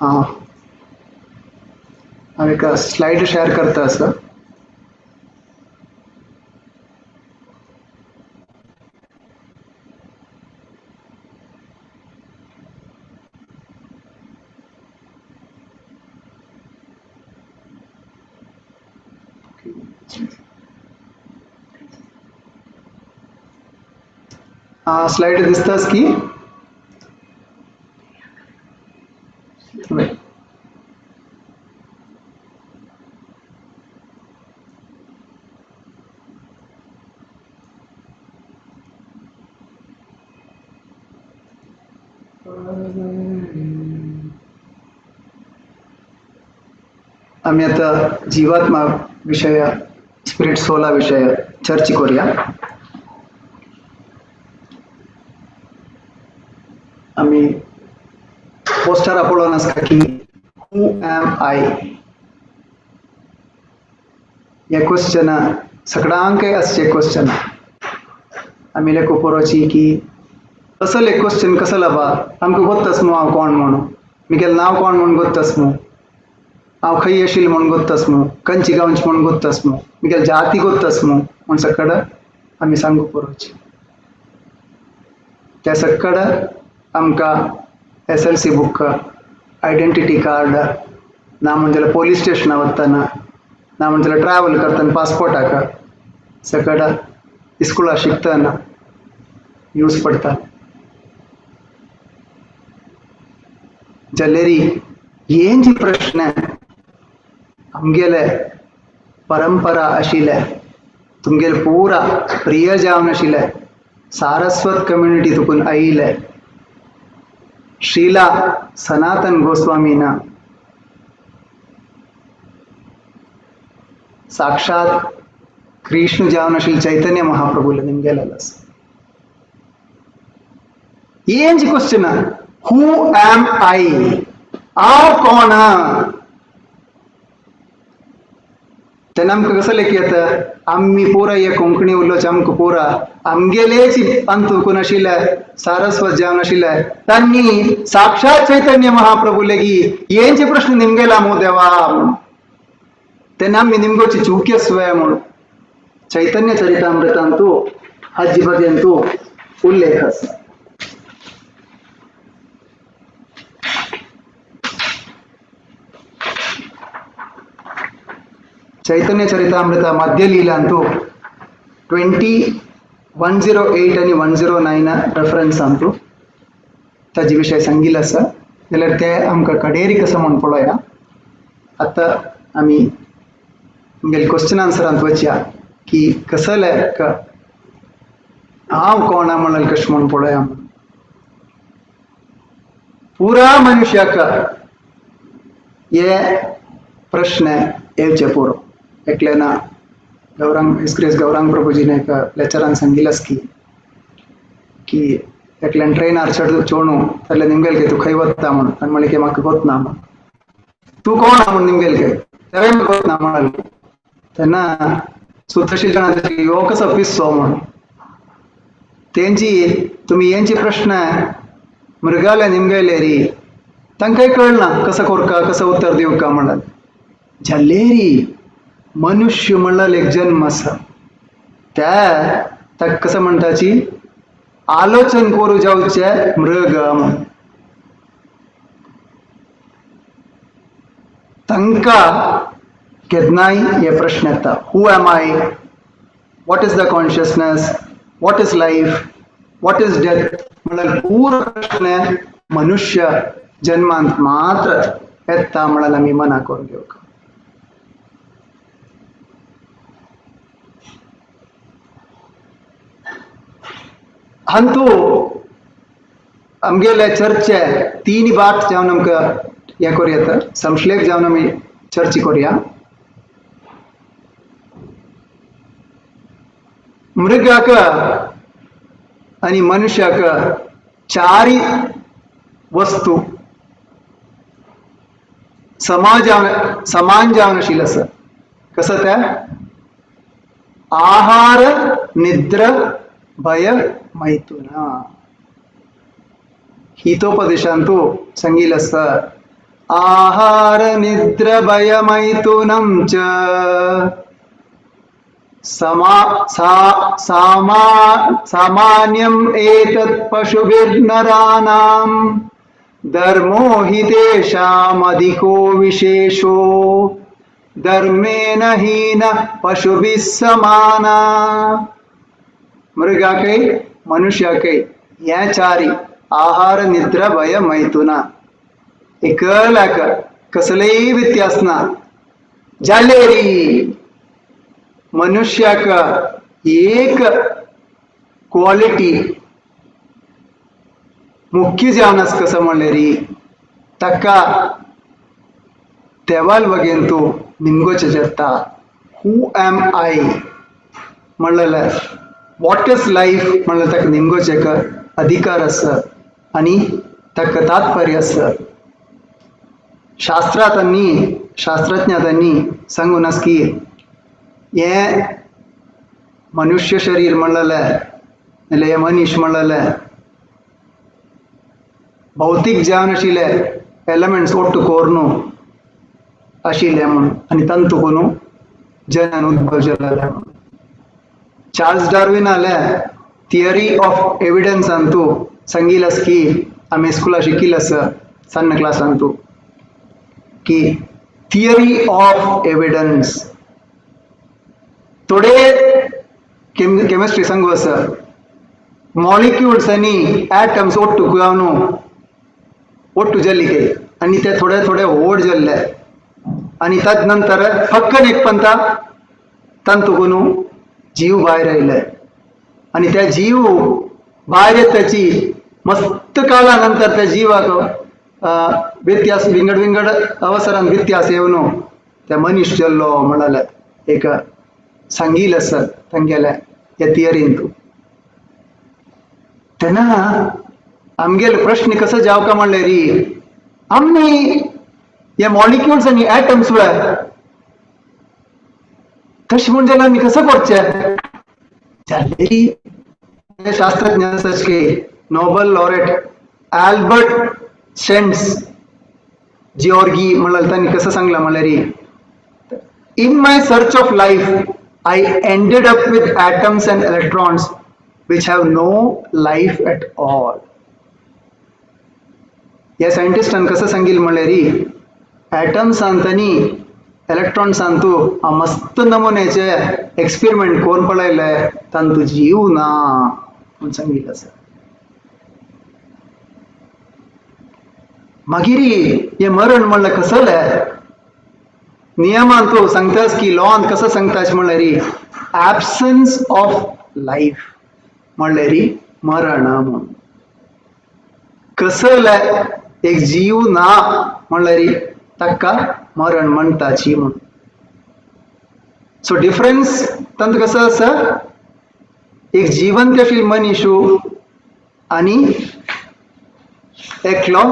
हांव एक स्लायड शेअर करता आसा. स्लाइड दिसतास की? आमी आतां जीवात्मा विशय स्पिरिट सोला विशय चर्चा करूया. आमी पोस्टरा पळोवन आसता की हू एम I हे क्वेश्चन सगळ्यांकय आसचें क्वेश्चन. आमी लेखो पळोवची की असले क्वेश्चन कसो लाबा आमकां गोत्तास मू हांव कोण म्हणून, मिगेलें नांव कोण म्हूण गोत्तास मू, हांव खंय आशिल्लें म्हूण गोत्तास मू, खंयची गांवची म्हूण गोत्तास मू, मिगेले जाती गोत्तास मू म्हूण सकड आमी सांगू पळोवची. त्या सकड आमकां SLC book, identity card, ना म्हण जाल्यार पोलीस स्टेशना वतना, ना म्हण जाल्यार ट्रॅवल करतना पासपोर्टाक सकट इस्कुला शिकतना यूज पडटा. जाल्यार हेंची प्रश्न आमगेले परंपरा आशिल्ले, तुमगेले पुरा प्रिय जावन आशिल्ले सारस्वत कम्युनिटी तुकून आयिल्ले श्रीला सनातन गोस्वामीना साक्षात कृष्ण जावन आशिल्ले चैतन्य महाप्रभूले निमगेले आसा. हेंची क्वेश्चन, who M I, हांव कोण? तेन्ना आमकां कसो लेखी येता, आमी पुरा हे कोंकणी उलोवचे आमकां पुरा आमगेलेच अंतूकून आशिल्ले सारस्वत जावन आशिल्ले तांणी साक्षात चैतन्य महाप्रभू लेगी हेंचे प्रश्न निमगेला मू देवा म्हणून. तेन्ना आमी निमगोची चुकी आसुया म्हणून चैतन्य चरितामृतांतू हाजी बगेंतू उल्लेख आसा. चैतन्य चरितामृत मध्यलीलांतू 2108 आनी 109 रेफरन्स अंतू ताजे विशय सांगिल्लो आसा. जाल्यार ते आमकां कडेरी कसो म्हूण पळोवया. आतां आमी आमगेले क्वेश्चन आन्सरांत वचया की कसले हांव कोण म्हणल्यार कशें म्हूण पळोवया. पुरा मनुष्याक हे प्रश्न येवचे पुरो. एकले ना गौरांग इस्क्रेस गौरांग प्रभुजीने एक लेक्चरान सांगिल्लें की की एकल्यान ट्रेनार चोणू जाल्यार निमगेल के तूं खंय वता म्हूण, आनी म्हणलें की म्हाका गोत ना म्हूण. तूं कोण म्हूण निमगेल के तेंय गोत ना म्हणलें. तेन्ना सुतशील जाणां ह्यो कसो पिसो म्हूण. तेंची तुमी हेंची प्रश्न मृगाले निमगेले री तांकांय कळना कसो कोरका कसो उत्तर दिवका म्हणलें. जालेरी मनुष्य म्हणल्यार एक जन्म आसा, त्या ताका कसो म्हणटाची आलोचन करूं जावचे मृग म्हूण. तांकां केन्नाय हे प्रश्न येता, who am I, what is the consciousness, what is life, what is death म्हणल्यार पूर्ण प्रश्न मनुष्य जन्मांत मात्र येता म्हणल्यार आमी मना करून घेवंक. अंतू आमगेले चर्चे तीन बाट जावन आमकां हें करूं येता, संश्लेप जावन आमी चर्चा करुया. मृगाक आनी मनुष्याक चारी वस्तू समान जावन आशिल्लें आसा. कसो तें? आहार, निद्रा, भय, मैथुन. हितोपदेशांतु सांगिल्लें आसा, आहार निद्रा भय मैथुनं च सामान्यम् एतत् पशुभिर्नराणां धर्मो हि तेषामधिको विशेषो धर्मेण हीन पशुभिः समाना. मृगाकय मनुष्याकय ह्या चारी आहार निद्रा भय मैथुना एकल्याक कसलेय व्यत्यास ना. जालेरी मनुष्याक एक क्वालिटी मुख्य जावन आसा कसो म्हणल्यार ताका देवाल बगेन तूं निमगोचें जाता. हू एम I म्हणलें, what is life म्हणल्यार ताका निमगोचें एक अधिकार आसा आनी ताका तात्पर्य आसा. शास्त्रांनी शास्त्रज्ञांनी सांगून आसा की हें मनुष्य शरीर म्हणलें नाल्यार हें मनीस म्हणलें भौतीक जावन आशिल्ले एलिमेंट्स ओट्टू कोरून आशिल्ले म्हूण आनी तांतू कोनू जनन उद्भव जालें म्हूण. चार्ल्स डार्विनाले थियरी ऑफ एविडन्सांतू सांगिल्लें आसा की आमी स्कुला शिकिल्लें आसा सन्न क्लासांतू की थियरी ऑफ एविडन्स. थोडे केमिस्ट्री सांगू आसा मॉलिक्युल्स आनी एटम्स ಒಟ್ಟು जावन ಒಟ್ಟು ಜಲ್ಲಿಗೆ आनी ते थोडे थोडे व्हड जाल्ले आनी तद नंतर फक्कन एक पंता तांतून जीव भायर आयले आनी त्या जीव भायर येताची मस्त काळा नंतर त्या जीवाक व्यत्यास विंगड विंगड अवसरान व्यत्यास येवन त्या मनीस जाल्लो म्हणाले एक सांगील आसा तांगेल्या ह्या थियरींतू. तेन्ना आमगेले प्रश्न कसो जावका म्हणल्यार आमी हे मॉलिक्युल्स आनी एटम्स तशें म्हूण जाल्यार आमी कसो करचें? जालें शास्त्रज्ञ आसात की नोबल लॉरेट अल्बर्ट शेंट्स जिओर्गी म्हणल्यार तांणी कसो सांगलां म्हणल्यार in my search of life I ended up with atoms and electrons which have no life at all. ह्या सायंटिस्टान कसं सांगील म्हणल्यार ॲटम्सांत आनी इलेक्ट्रॉन्सांतू मस्त नमुन्याचे एक्सपेरिमेंट करून पळयले तांतू जीव ना म्हूण सांगिल्लें आसा. मागीर हें मरण म्हणल्यार कसलें? नियमान तूं सांगतास की लॉन कसो सांगतास म्हणल्यार ॲबसन्स ऑफ लायफ म्हणल्यार मरण म्हूण. कसलें एक जीव ना म्हणल्यार ताका मरण म्हणटाची म्हूण. सो डिफरन्स तांतूं कसो आसा, एक जिवंत आशिल्लो मनीस आनी एकलो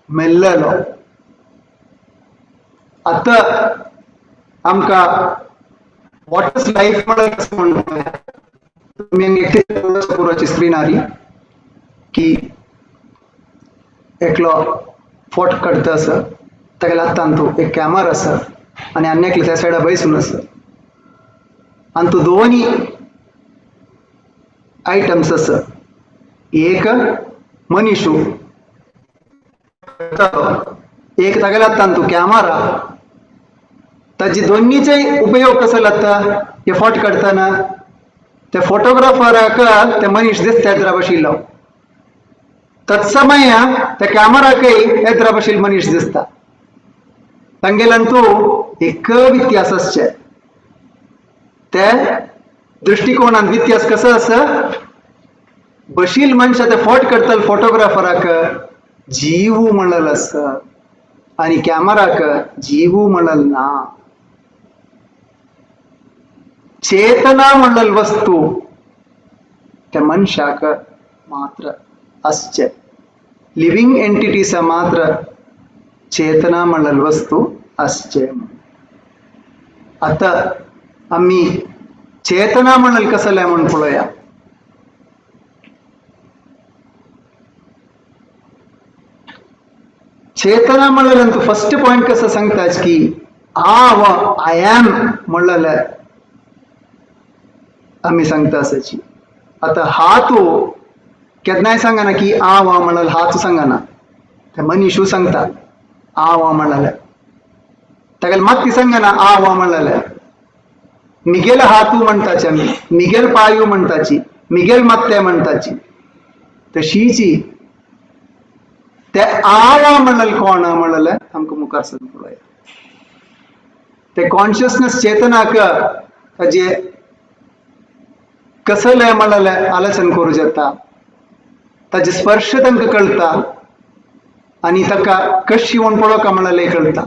मेल्लेलो. आतां आमकां what is life म्हणल्यार कशें म्हणटा तुमी एकटी स्क्रिनारी की एकलो फोटो काडटा आसा, तागेल्या हातांत एक कॅमेरा आसा आनी आनी एकलो त्या सायडा बैसून आसा आनी तो दोनी आयटम्स आसा. एक मनीस एक तागेल्या हातांत कॅमेरा, ताजी दोन्नीचे उपयोग कसो जाता हे फोटो काडटना त्या फोटोग्राफराक ते मनीस दिसता येद्रा बशिल्लो, तत्समय त्या कॅमेराकय येद्रा बशिल्लो मनीस दिसता. तांगेल्यान एक व्यत्यास आसचे, ते दृष्टिकोणान व्यत्यास कसो आसा, बशील मनशा ते फोटो काडटले फोटोग्राफराक जीव म्हणलेलो आसा आनी कॅमेराक जीव म्हणलेलो ना. चेतना म्हणलेली वस्तू त्या मनशाक मात्र आसचे, लिव्हिंग एंटिटीसा मात्र चेतना म्हणलेली वस्तू आसचे. आतां आमी चेतना म्हणलें कसलें म्हूण पळोवया. चेतना म्हणलें तूं फर्स्ट पॉयंट कसो सांगताच की हांव I am म्हणलें आमी सांगता आसाची. आतां हा तूं केन्नाय सांगना की हांव हांव म्हणलें, हा तूं सांगना, ते मनीशू सांगता हांव हांव म्हणलें, तागेले मात सांगना हांव हांव म्हणलें. मिगेल हातू म्हणटाची आमी, मिगेल पांयू म्हणटाची, मिगेल मात्ते म्हणटाची, तशीची ते हांव म्हणलें कोण म्हणलें आमकां मुखार सरून पळोवया. ते कॉन्शियसनेस चेतनाक ताजे कसलें म्हणलें आलोचन करूं जाता, ताजे स्पर्श तांकां कळटा आनी ताका कशी म्हूण पळोवका म्हणलें कळटा.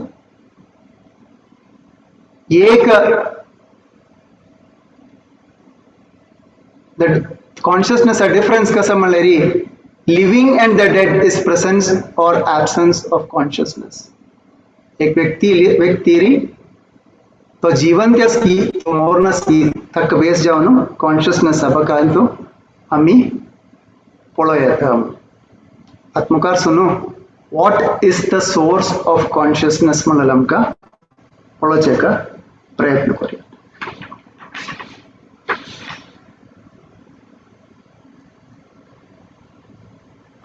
एक the consciousness a difference कसं म्हणल्यार living and the dead is presence or absence of consciousness. एक व्यक्ती व्यक्ती तो जिवंत आसकी तो मोर आसकी ताका बेस जावन कॉन्शियसनेस बकांतू आमी पळोवया. आतां मुखार सुनू what is the source of consciousness म्हणल्यार आमकां पळोवचें प्रयत्न करूया.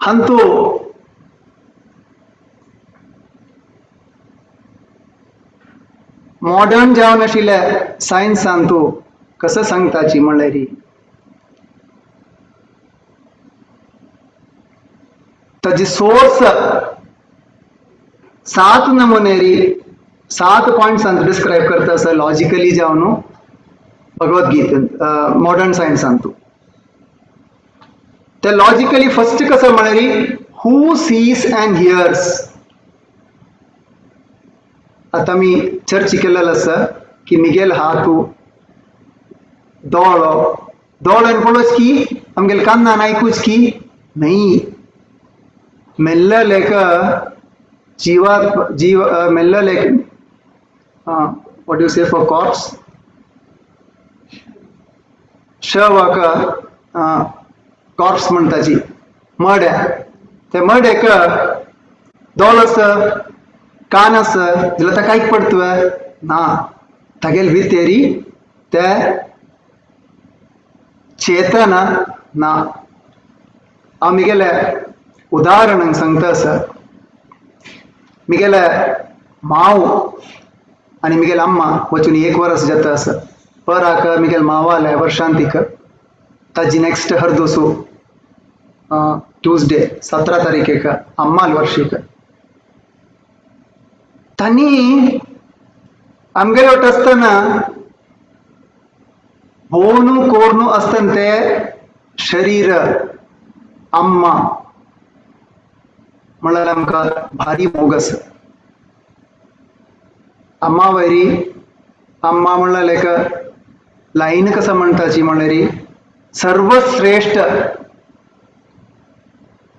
हांतू मॉडर्न जावन आशिल्ले सायन्सान तूं कसो सांगताची म्हणल्यार ताजी सोर्स 7 नमुनेरी 7 पॉयंट्सान डिस्क्रायब करता आसा लॉजिकली जावन भगवद्गीतेन मॉडर्न सायन्सान तूं. ते लॉजिकली फर्स्ट कसो म्हणल्यार हू सीज अँड हियर्स. आतां आमी चर्च केलेलो आसा की मिगेल हातू दोळो दोळ्यान पळोवच की आमगेले कानान आयकूच की न्हय. मेल्लेलेक जीवा जीव मेल्लेलेक what you say for corpse शवाक corps म्हणटाची मड्या ते मड्याक दोळ आसा कान आसा जाल्यार ताका आयक पडटा ना. तागेले भितरी ते चेतना ना. हांव मिगेले उदाहरण सांगता आसा. मिगेले माव आनी मिगेले अम्मा वचून 1 वर्स जाता आसा. पराक मिगेले मावाले वर्षांतीक ताजी नेक्स्ट हरदोसू ट्यूजडे 17 तारीखेक अम्माल वर्षीक तांणी आमगेले वट आसतना बोनु कोर्नु आसतना ते शरीर अम्मा म्हणल्यार आमकां भारी मोग आसा. अम्मा वयरी अम्मा म्हणल्यार एक लायन कसो म्हणटाची म्हणल्यार सर्वश्रेष्ठ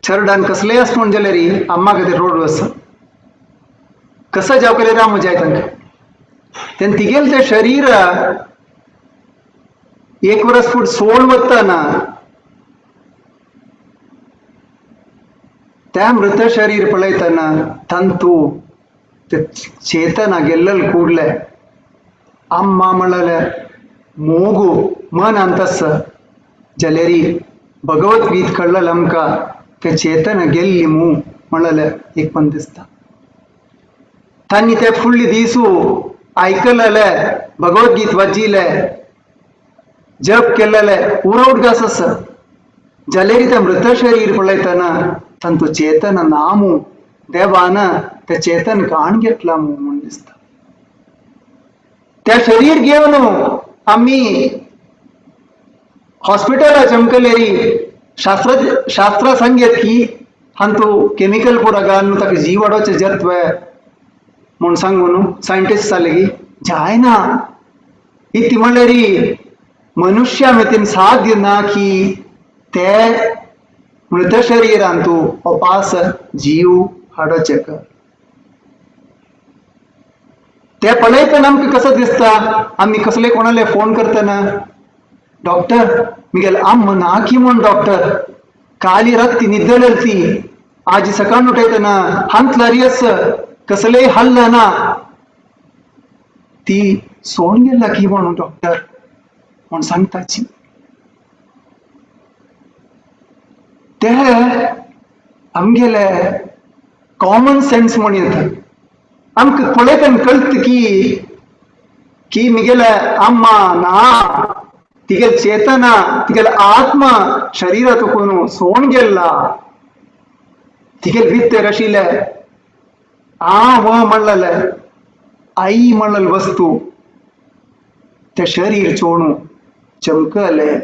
चरडान कसलेय आसता म्हण जाल्यार अम्मा खातीर रोड आसा. कसो जावं केल्यार रामू जाय तांकां. तेन्ना तिगेलें तें शरीर 1 वर्स फुडें सोड वतना त्या मृत शरीर पळयतना तंतू ते चेतना गेल्लल ಕೂಡಲೇ अम्मा म्हणलें मोगू मन अंतस जलेरी भगवद्गीत कळ्ळें आमकां ते चेतन गेल्ली मू म्हणलें एक पण दिसता. तांणी ते फुडले दिसू आयकलेले भगवद्गीत वाचिले जप केलेले उरवट घास आसा. जलेरी ते मृत शरीर पळयतना तांतू चेतन नामू देवान ते चेतन काण घेतला मू म्हूण दिसता. त्या शरीर घेवन आमी हॉस्पिटला चमकलेरी शास्त्र शास्त्र सांगेत की हांतू केमिकल पुरा घालून ताका जीव वाडोवचें जत्व म्हूण सांगून सायंटिस्ट जाले की जायना. इती म्हणल्यार मनुष्या मेतीन साध्य ना की ते मृत शरीरान तूं अपास जीव हाडोचें कर. ते पळयतना आमकां कसो दिसता आमी कसले कोणाले फोन करतना डॉक्टर मिगेले अम्मा ना की म्हूण डॉक्टर काली राती निद्दलेली ती आज सकाळ उठयतना हांतलारी आस कसलेय हल्ला ना ती सोड गेला की म्हणून डॉक्टर म्हूण सांगताची. ते आमगेले कॉमन सेन्स म्हण येता. आमकां पळयतना कळटा की की मिगेले अम्मा ना तिगेले चेतना तिगेले आत्मा शरीरा तुकून सोण गेल्ला तिगेले भितर आशिल्ले आ व म्हणलेले आई म्हणलेले वस्तू ते शरीर चोणू चमकले.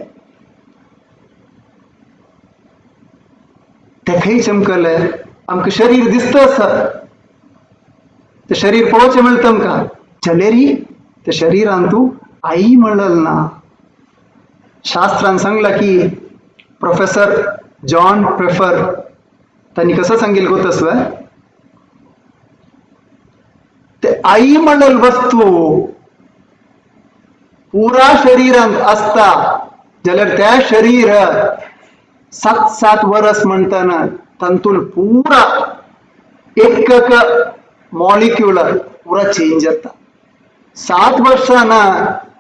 ते खंय चमकले आमकां शरीर दिसता आसा. ते शरीर पळोवचें मेळटा आमकां जलेरी ते शरीरान तूं आई म्हणलें ना. शास्त्रान सांगलां की प्रोफेसर जॉन प्रेफर तांणी कसो सांगिल्लें कोत आसा ते आई म्हणलेली वस्तू पुरा शरीरांत आसता जाल्यार त्या शरीर 7-7 वर्स म्हणटना तातूंत पुरा एक मॉलिक्युलर पुरा चेंज जाता. 7 वर्सां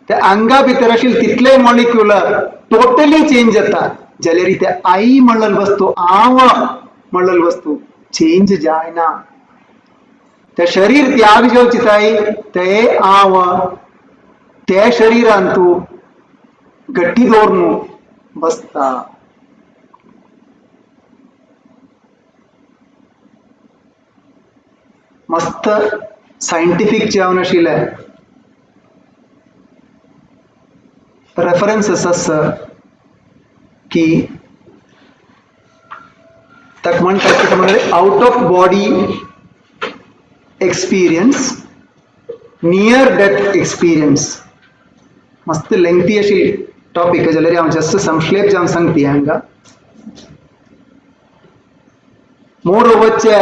ते आंगा भितर आशिल्ले तितले मॉलिक्युलर टोटली चेंज जाता. जाल्यार ते आई म्हणलेली वस्तू हांव म्हणलेली वस्तू चेंज जायना. ते शरीर त्याग जेवचिताय ते हांव ते शरीरान तूं गट्टी दवरून बसता. मस्त सायंटिफीक जावन आशिल्ले रेफरन्सीस आसा की ताका म्हणटा कितें म्हणल्यार out of body experience, near death experience. मस्त लेंथी अशी टॉपीक जाल्यार हांव जस्ट संक्षेप जावन सांगता हांगा. मोर वच्चे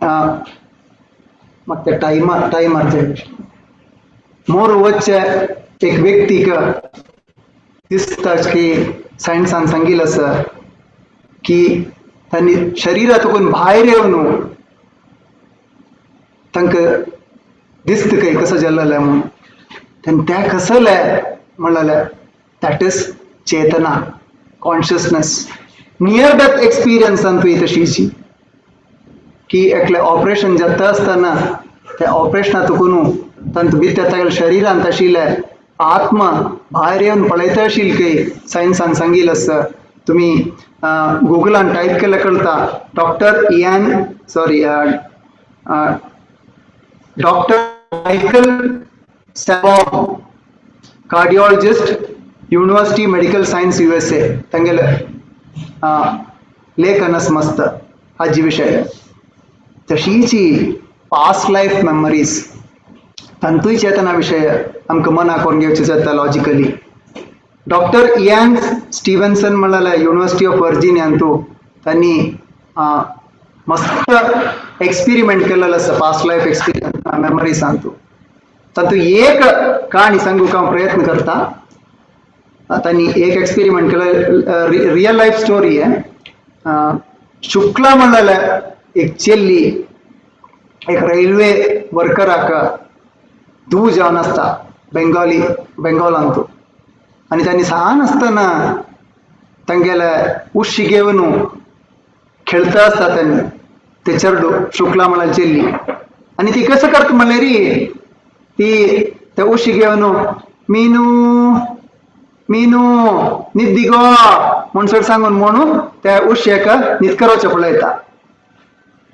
म्हाका ते टायमार जाय. मोर वच्चे एक व्यक्तीक दिसता की सायन्सान सांगिल्लें आसा की तांणी शरिरातून भायर येवन तांकां दिसता काय कसो जाल्लें म्हणून. तेन्ना तें कसलें म्हणलें that is chetana, consciousness. Near death एक्सपिरियन्सान तुवें तशीची की एकलें ऑपरेशन जाता आसतना त्या ऑपरेशनातून तांतूं भितर तागेल्या शरिरांत आशिल्लें आत्मा भायर येवन पळयता आशिल्ली खंय सायन्सान सांगिल्लें आसा. तुमी गुगलान टायप केल्यार कळटा doctor doctor Michael Sebaugh, cardiologist, university medical science USA, तांगेले लेखन आसा मस्त हाजे विशय. तशीच पास्ट लायफ मेमरीज तांतूय चेतना विशय आमकां मनाक करून घेवचें जाता लॉजिकली. डॉक्टर इयान स्टीवन्सन म्हणलें युनिवर्सिटी ऑफ वर्जिनियांतू तांणी मस्त एक्सपेरिमेंट केलेलो आसा पास्ट लायफ एक्सपिरियन्स मेमरीजांतू. तातूंत एक काणी सांगूंक हांव प्रयत्न करता. तांणी एक एक्सपेरिमेंट केलो, रियल लायफ स्टोरी. शुक्ला म्हणलें एक चेल्ली एक रेल्वे वर्कराक धूव जावन आसता बेंगॉली बेंगॉलांतू. आनी तांणी सान आसतना तांगेले उशी घेवन खेळता आसता तांणी ते चेडू शुक्ला म्हणल्यार चेल्ली. आनी ती कसं करता म्हणल्यार ती ते उशी घेवन मीनू मीनू न्हिद गो म्हणसर सांगून म्हणून त्या उशेक न्हीद करोवचें पळयता.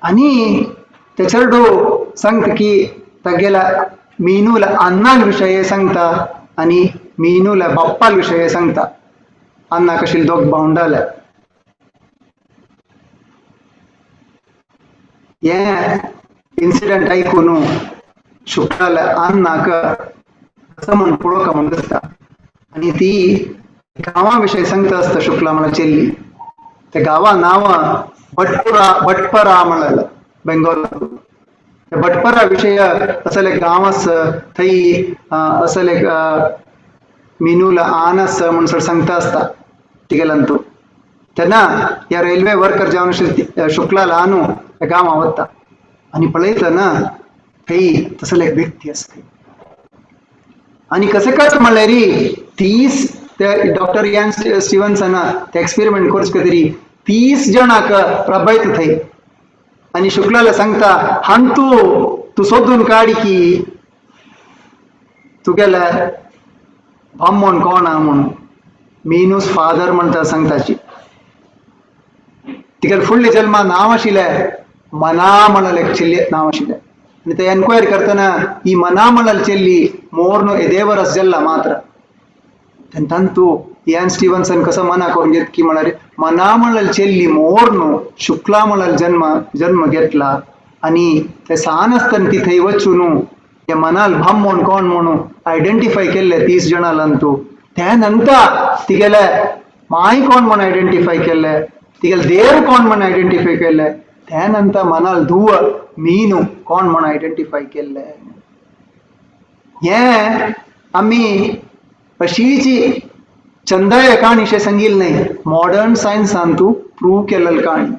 आनी ते चेडू सांगता की तागेल्या मीनूला अन्नाल विशय सांगता आनी मीनूला बाप्पाल विशय सांगता. अन्ना कशी दोग भावंडाले. हें इन्सिडंट आयकून शुक्लाल्या अन्नाक कसो म्हण पळोवंक म्हण दिसता. आनी ती गांवा विशय सांगता आसता शुक्ला म्हणल्यार चेल्ली. त्या गांवा नांव भटपुरा, भटपरा म्हणलें बेंगॉलांत. भटपरा विशय असले गांव आसा थंय असले मिनूला आन आसा म्हणसर सांगता आसता तिगेल्यान. तेन्ना ह्या रेल्वे वर्कर जावन शुक्ला ल्हानू त्या गांवां वता आनी पळयता ना थंय तसले एक व्यक्ती आसा. आनी कशें कस म्हणल्यार 30 ते डॉक्टर यान स्टीवन्सना ते एक्सपेरिमेंट करचे खातीर 30 जाणांक प्रभावित थंय. आनी शुक्लाला सांगता हांतू तूं सोदून काड की तुगेले बामण कोण आहा म्हणून. मीनूस फादर म्हणटा सांगताची. तिगेले फुडले जल्मा नांव आशिल्लें मना म्हणलें चेल्ली नांव आशिल्लें. आनी ते एन्क्वायरी करतना ही मना म्हणलेली चेल्ली मोर्न येदे वरस जल्ला मात्र. तेन्ना तांतू इयान स्टीवन्सन कसो मना करून घेत की म्हळ्यार मना म्हणलेली चेल्ली मोर्न शुक्ला म्हणलेलो जन्म जन्म घेतला आनी ते सान आसतना ती थंय वचून हे मनाल बामण कोण म्हणून आयडेंटिफाय केल्ले 30 जाणां. त्या नंतर तिगेले माय कोण म्हण आयडेंटिफाय केल्ले, तिगेले देर कोण म्हण आयडेंटिफाय केल्ले, त्या नंतर मनाल धुव मीनू कोण म्हण आयडेंटिफाय केल्ले. हें आमी अशीच चंदाय काणी अशें सांगिल्लें न्हय, मॉडर्न सायन्सान तूं प्रूव केल्ली काणी.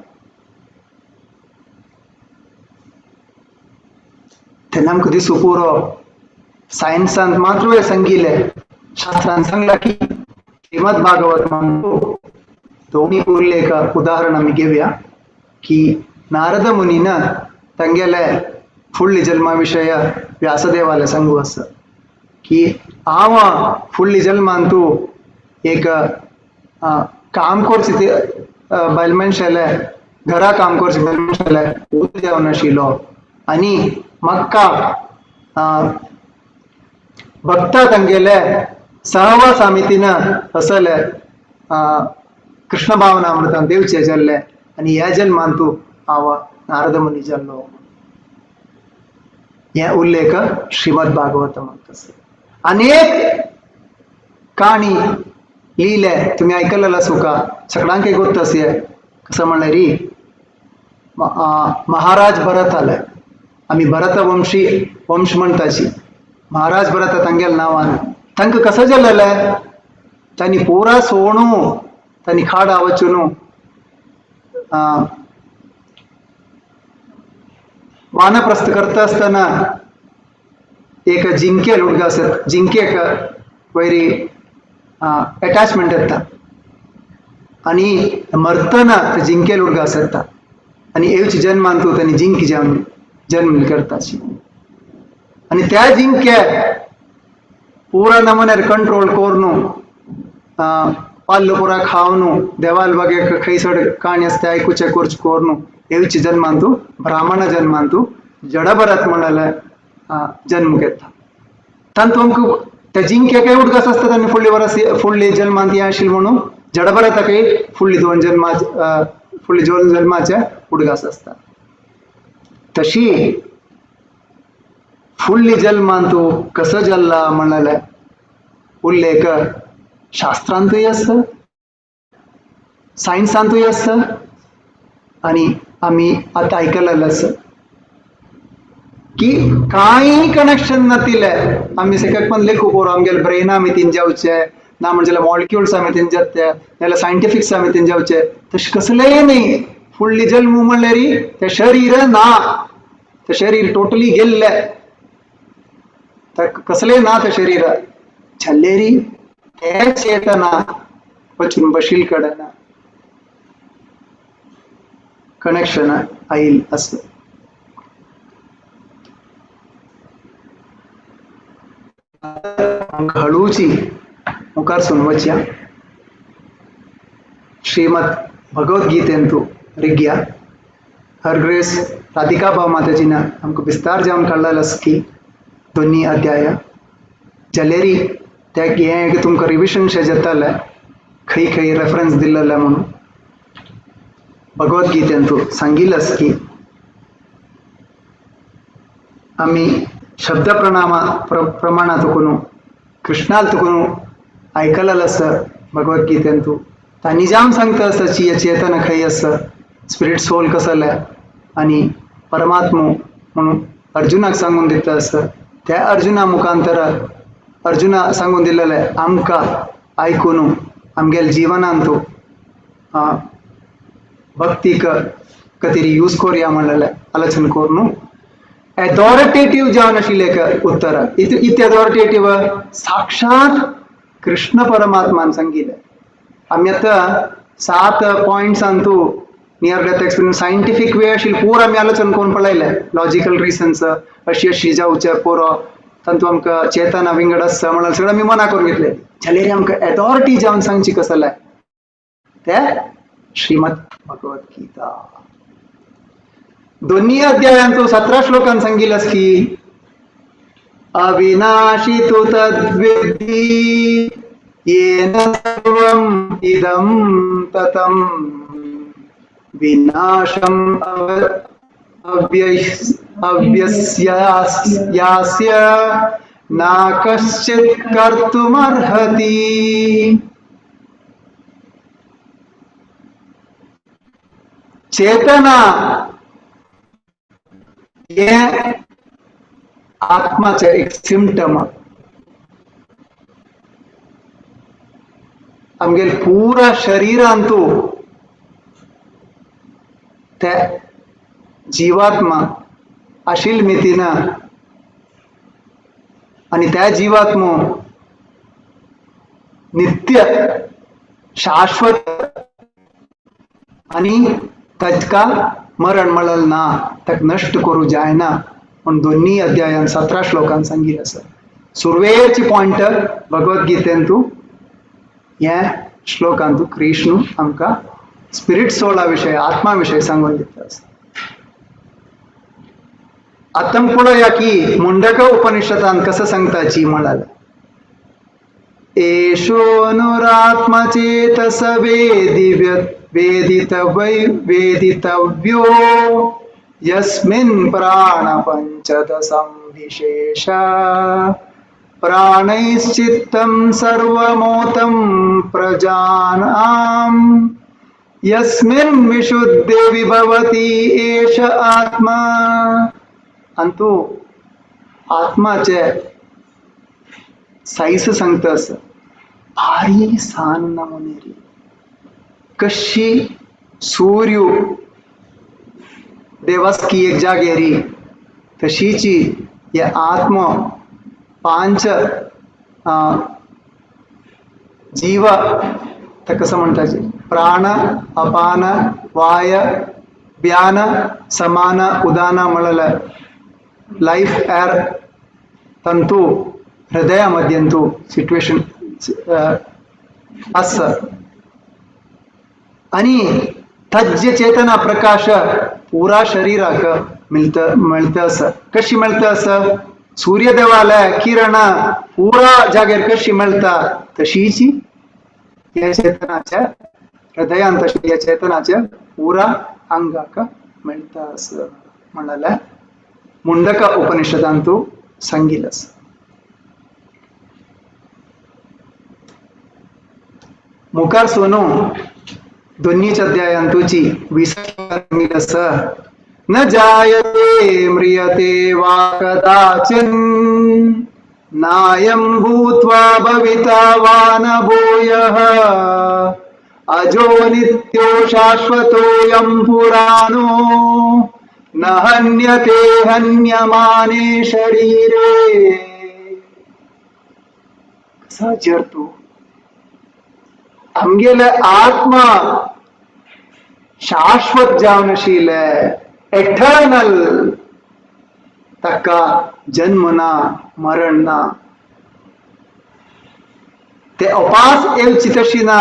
तेन्ना आमकां दिसूं पुरो सायन्सान मात्र सांगिल्लें, शास्त्रान सांगलां की श्रीमद भागवत म्हणतो दोन्ही उल्लेख उदाहरण आमी घेवया की नारद मुनीन तांगेले फुडली जल्मा विशय व्यासदेवाले सांगू आसा की हांव फुडली जल्मान तूं एक काम करची ते बायल मनशाले घरा काम करची बायल मनशाले पूत जावन आशिल्लो आनी म्हाका भक्ता तांगेले सहवास आमी असले कृष्ण भावनामृतान देवचे जाल्ले आनी ह्या जल्मान तूं हांव नारद मुनी जाल्लो. हे उल्लेख श्रीमद भागवतमांत आसा. अनेक काणी लिहिले तुम्ही ऐकलेलं सुका सगळ्यांक गोत असे कसं म्हणलं री महाराज भरत आले. आम्ही भरतवंशी वंश म्हणताची महाराज भरत तांगेल नांवान तांकां कसं जालेलें तांणी पुरा सोणू तांणी खाडा वचून वानप्रस्थ करता आसतना एक जिंके हुडगा आसत जिंकेक वयरी अटॅचमेंट येता आनी मरतना ते जिंकेल हुडगा आसता आनी येवचे जन्मान तूं तांणी जिंक जावन जन्म करताची आनी त्या जिंके पुरा नमुन्यार कंट्रोल करून पाल्लो पुरा खावन देवाल बगे खंयसर काणी आसता आयकुचें करचें करून येवचे जन्मान तूं ब्राह्मण जन्मान तूं जडभरत म्हणलें जन्म घेता. तातूंत त्या जिंक्याकय उडगास आसता तांणी फुडली वरस फुडली जल्मांत हें आशिल्लें म्हणून जडभरताकय फुडली दोन जल्मा फुडली दोन जल्माचे उडगास आसता. तशी फुडली जल्मांत कसो जल्ला म्हणलें उल्लेख शास्त्रांतूय आसा सायन्सांतूय आसा आनी आमी आतां आयकलेलें आसा की कांय कनेक्शन नातिल्लें आमी सगळ्याक पण लेखू करू आमगेले ब्रेना आमी तीन जावचे ना म्हणजे मॉलिक्युल्स आमी तीन जाते नाल्यार सायंटिफिक्स आमी तीन जावचे तशें कसलेंय न्ही. फुडली जल्म म्हणल्यार तें शरीर ना, तें शरीर टोटली गेल्लें, कसलें ना तें शरीर जाल्यार तें चेतना वचून बशील कडेन कनेक्शन आयल आसा. हळूची मुखार सुनवच्या श्रीमद भगवद्गीतेंतु रिग्या हर ग्रेस राधिका भाव माताजीन आमकां विस्तार जावन काडलेलो आसा की दोन्ही अध्याय जाल्यार त्या हें तुमकां रिविजन शें जातालें खंय खंय रेफरन्स दिल्लें म्हणून भगवद्गीतेंतु सांगिल्लें आसा की आमी शब्द प्रणामा प्रमाणा तुकून कृष्णाल तुकून आयकलेलें आसा भगवद्गीतेंतु तांणी जावन सांगता आसा चेतना खंय आसा स्पिरीट सोल कसलें आनी परमात्मो म्हणून अर्जुनाक सांगून दिता आसा. त्या अर्जुना मुखांतर अर्जुना सांगून दिलेलें आमकां आयकून आमगेले जिवनांतु भक्तीक खातीर यूज करुया म्हणलेलें आलोचन करून अथॉरिटेटिव्ह जावन आशिल्लें एक उत्तर इतलें अथॉरिटेटिव्ह साक्षात कृष्ण परमात्मान सांगिल्लें. आमी आतां 7 पॉयंट्सांतू near death experience scientific way आशिल्लें पूरा आमी आलोचन करून पळयलें लॉजिकल रिजन्स अशी अशी जावचें पुरो तातूंत आमकां चेतना विंगड आसता म्हणल्यार सगळें आमी मना करून घेतलें. जाल्यार आमकां अथॉरिटी जावन सांगची कसलें तें श्रीमद भगवद्गीता. दोन्ही अध्यायांतु 17 श्लोकान सांगिल्लें आसा की अविनाशी तु तद्विद्धि येन सर्वम् इदं ततं विनाशम् अव्यस्यास्य न कश्चित् कर्तुमर्हति. चेतना हें आत्माचें एक सिमटम. आमगेले पुरा शरीरांतु ते जीवात्मा आशिल्ले मितीन आनी त्या जीवात्मो नित्य शाश्वत आनी ताका मरण मेळल ना, ताका नश्ट करूं जायना म्हूण दोन्ही अध्यायान 17 श्लोकान सांगिल्लें आसा. सुरवेची पॉयंट भगवद्गीतेंतू हे श्लोकांतू कृष्ण आमकां स्पिरिट सोला विशय, आत्मा विशय सांगून दिता आसा. आतां पळोवया की मुंडक उपनिषदान कसं सांगताची म्हणाले, एषोऽनुरात्मचेतस वेदितव्यो यस्मिन् प्राणपञ्चदशं विशेष प्राणैश्चित्तं सर्वमोतं प्रजानां यस्मिन् विशुद्धे विभवति एष आत्मा. अंतु आत्माचे साईस सांगता आसा, भारी सान नमुनेरी कशी सूर्य देवस्की एक जागेरी तशीची हे आत्मा पांच जीव ताका कसं म्हणटाचे, प्राण अपान वाय व्यान समान उदान म्हणले लाईफ एर तंतु हृदयामध्यंतु सिट्युएशन आसा. आणि तज्ज चेतना प्रकाश पुरा शरीराक मेळता आसा. कशी मेळता आसा? सूर्यदेवाला किरण पुरा जागेर कशी मेळता तशीची या चेतनाच्या हृदयांत या चेतनाच्या पुरा अंगाक मेळता आसा म्हणाल्या मुंडक उपनिषदांतू सांगितलं. मुखार सोनू दोन्हीच अध्यायांतूची 20 आसा, न जायते म्रियते वा कदाचिन नायं भूत्वा भविता वा न भूयः अजो नित्यो शाश्वतोऽयं पुराणो न हन्यते हन्यमाने शरीरे. कसा जरतो आमगेले आत्मा शाश्वत जावन आशिल्ले, एटर्नल, ताका जन्म ना मरण ना, ते अपास येवची तशी ना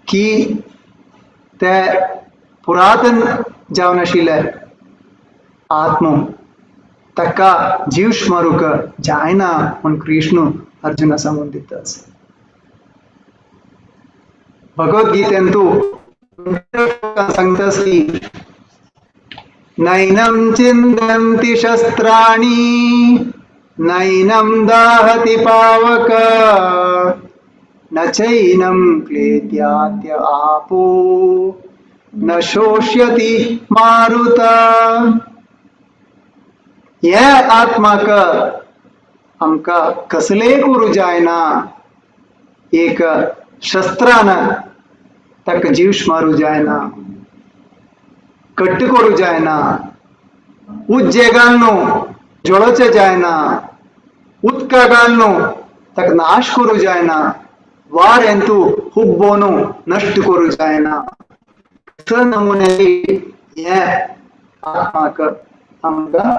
की ते पुरातन जावन आशिल्ले आत्मो ताका जीव स्मरूक जायना म्हूण कृष्ण अर्जुना सांगून दिता. भगवद्गीतेंतू सांगता की नैनं चिन्दन्ति शस्त्राणि नैनं दाहति पावक न चैनं क्लेद्यात्य आपो न शोष्यति मारुता. हे आत्माक आमकां कसलेय करूं जायना, एक शस्त्रान ताका जीव मारूं जायना, कट्ट करूं जायना, उज्जे घालून जळोवचें जायना, उदका घालून ताका नाश करूं जायना, वारेंतू हुब्बोन नश्ट करूं जायना. नमुने हे आत्माक आमकां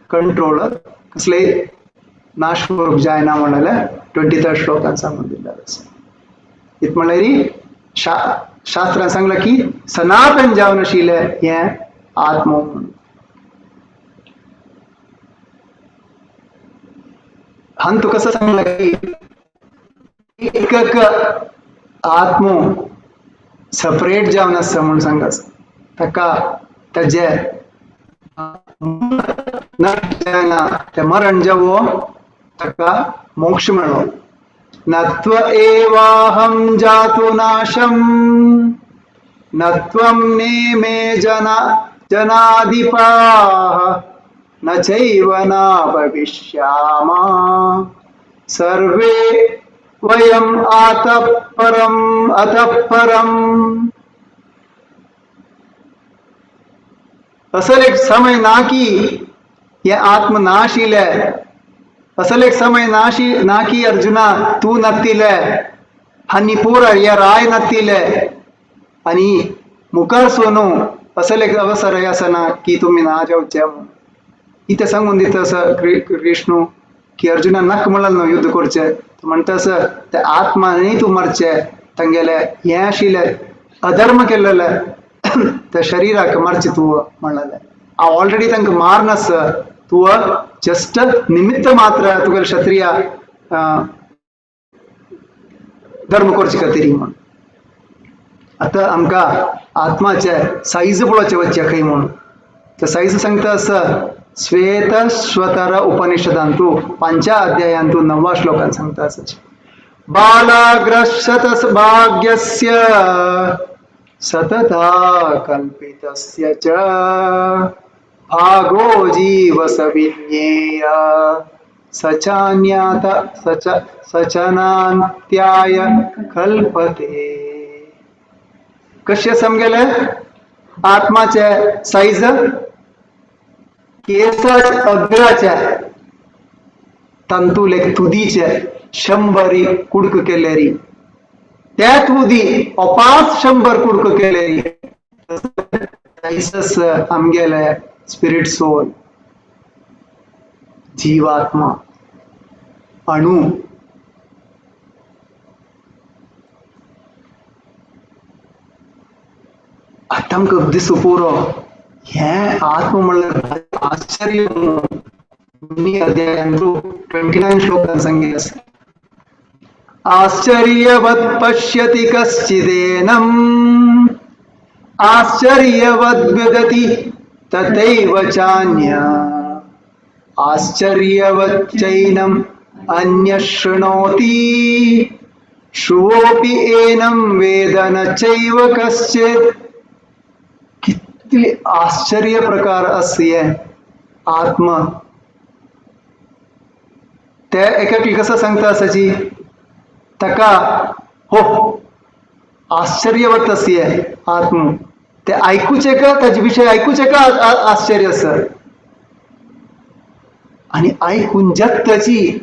कंट्रोल कसलेय नाश करूंक जायना म्हणलें 23rd श्लोकान सांगून दिल्लें आसा. इत म्हणल्यार शास्त्रान सांगलां की सनातन जावन आशिल्लें हें आत्मो म्हणून. हांतू कसं सांगलां की एकक आत्मो सेपरेट जावन आसता म्हूण सांगा, ताका ताजें नश्ट जायना, तें मरण जावो ताका मोक्ष मेळो. न त्व एवाहं जातु नाशं न त्वं नेमे जनाधिपाः न चैव न भविष्यामः सर्वे वयम् अतः परम् अतः परम्. असल एक समय ना की हे आत्म नाशिले, असल एक समय नाशी ना की अर्जुना तूं नातिले, हांनी पुरा ह्या राय नातिले आनी मुखार सोनू असले एक अवसर आसना की तुमी ना जावचे म्हणून. इथे सांगून दिता असं कृष्णू की अर्जुना नाक म्हणलं न्हू युद्ध करचे, म्हणटा असं ते आत्मा न्ही तूं मरचे, तांगेले हें आशिल्लें अधर्म केल्लें त्या शरिराक मरचें तूं म्हणलें. हांव ऑलरेडी तांकां मारनास, तूं जस्ट निमित्त मात्र तुगेले क्षत्रिय धर्म करचे खातीर म्हूण. आतां आमकां आत्माचे सायज पळोवचें वचचें खंय म्हूण. ते सायज सांगता आसा श्वेत स्वतर उपनिषदांतु 5 अध्यायांतु 9 श्लोकान सांगता आसा, बालाग्रशत भाग्यस्य सतता कल्पितस्य च भागो जीव सविज्ञेय सचान्यात सच सचनांत्याय कल्पते. कशें समगेले आत्माचे सायज केसाच्या अग्राच्या तंतुले तुदीचे 100 कुडक केलेरी, त्या तुदी 500 कुडक केलेरी आमगेले स्पिरिट सोल जीवात्मा अणु. आतां आमकां दिसू पुरो हें आत्मा म्हणल्यार आश्चर्य. अध्यायांतु 29 श्लोकान सांगिल्लें आसा. आश्चर्यवत् पश्यति कश्चिदेनम् आश्चर्यवद् वदति तथैव चान्य आश्चर्यवच्चैनम् अन्यः शृणोति श्रुवोऽपि एनं वेद न चैव कश्चित्. कितले आश्चर्य प्रकार आसा आत्मा. ते एकाकी कसं सांगता आसाची ताका हो आश्चर्यवत आसा आत्मा. ते आयकुचें का ताजे विशय आयकुचें का आश्चर्य आसा. आनी आयकून जगताची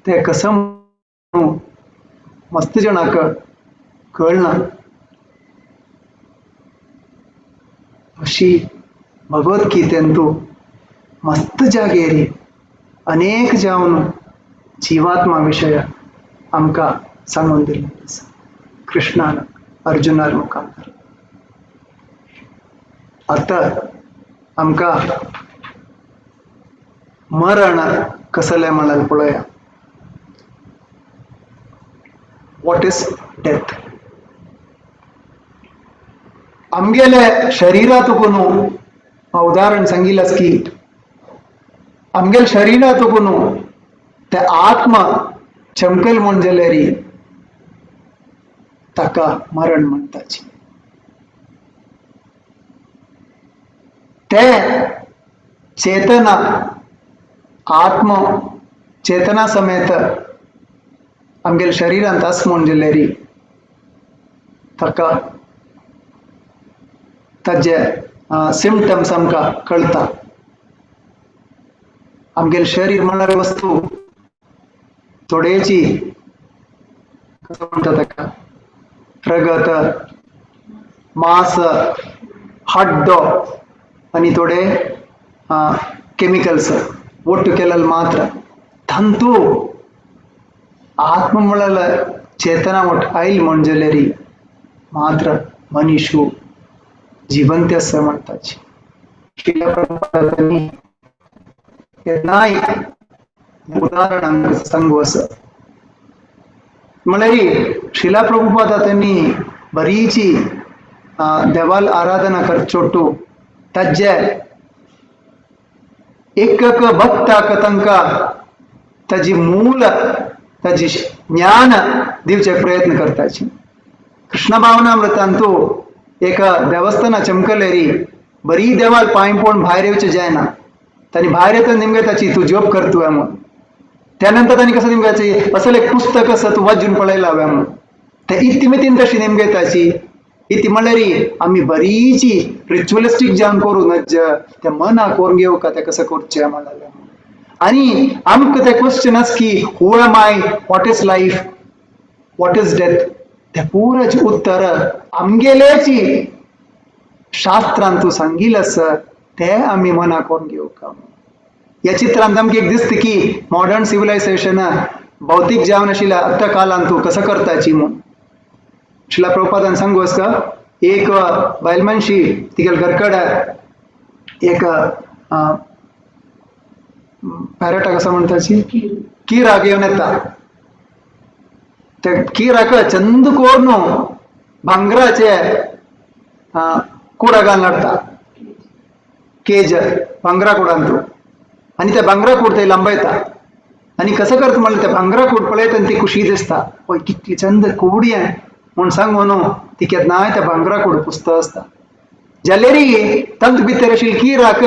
ते कसं मस्त जणाक कळना. अशी भगवद्गीतेंतु मस्त जागेरी अनेक जावन जीवात्मा विशय आमकां सांगून दिल्लो आसा कृष्णान अर्जुनार मुखार. आतां आमकां मरण कसलें म्हणल्यार पळया. What is death? आमगेले शरीरातून उदाहरण सांगिल्लें की आमगेले शरीरातून ते आत्मा चमकल म्हूण जाल्यार ताका मरण म्हणटाची. ते चेतना आत्म चेतना समेत आमगेले शरीरांत आस म्हूण जाल्यार ताका ताजे सिमटम्स आमकां कळटा. आमगेले शरीर म्हणल्यार वस्तू थोडेची कसं म्हणटा ताका रगत मांस हड्डो आनी थोडे केमिकल्स ಒಟ್ಟು केलेलं मात्र. तंतू आत्मा म्हळ्यार चेतना ಒಟ್ಟು आयल म्हण जाल्यार मात्र मनीषू जिवंत आसा म्हणटाची. श्रील प्रभुपादांनी केन्नाय उदाहरण आमकां सांगू आसा. म्हळ्यार श्रीला प्रभुपादा त्यांनी बरीची देवाल आराधना करचोटू ताजे एक भक्ताक तांकां ताजी मूल ताजी ज्ञान दिवचे प्रयत्न करताची. कृष्ण भावनामृतांतू एका देवस्थाना चमकलेरी बरी देवाल पांय पळोवन भायर येवचें जायना. तांणी भायर येता निमगे ताची तूं जॉब करतोय म्हणून. त्यानंतर तांणी कसं निमग्याची असं एक पुस्तक आसा तूं वाचून पळयला हांवें म्हणून. ते इतिमेतीन तशी निमगे ताची इती म्हणल्यार आमी बरीची रिच्युअलिस्टीक जावन करूं नज त्या मनाक व्हरून घेवका तें कसं करचें म्हणलें. आनी आमकां तें क्वेश्चन आसा की who am I, what is life, What is death ते पुरच उत्तर आमगेलेची शास्त्रान तूं सांगिल आसा ते आमी मना करून घेवका. ह्या चित्रांत आमकां एक दिसता की मॉडर्न सिविलायझेशन भौतीक जावन आशिल्ल्या आत्तां कालान तूं कसो करताची म्हूण. शिला प्रभुपादान सांगू आसा एक बायल मनशी तिगेले घरकडेन एक पॅरटा कसो म्हणटाची किराक घेवन येता. त्या किराक चंद कोरून भांगराचे कुडा घालून हाडटा, केज भांगरा कुडांतू, आनी त्या भांगरा कूड थंय लांबयता आनी कसो करता म्हणल्यार त्या भांगरा कूड पळयता आनी ती खुशी दिसता, पळय कितली चंद कुडी म्हूण सांगून न्हू ती केन्नाय त्या भांगरा कूड पुसता आसता. जाल्यार तांचे भितर आशिल्ली किराक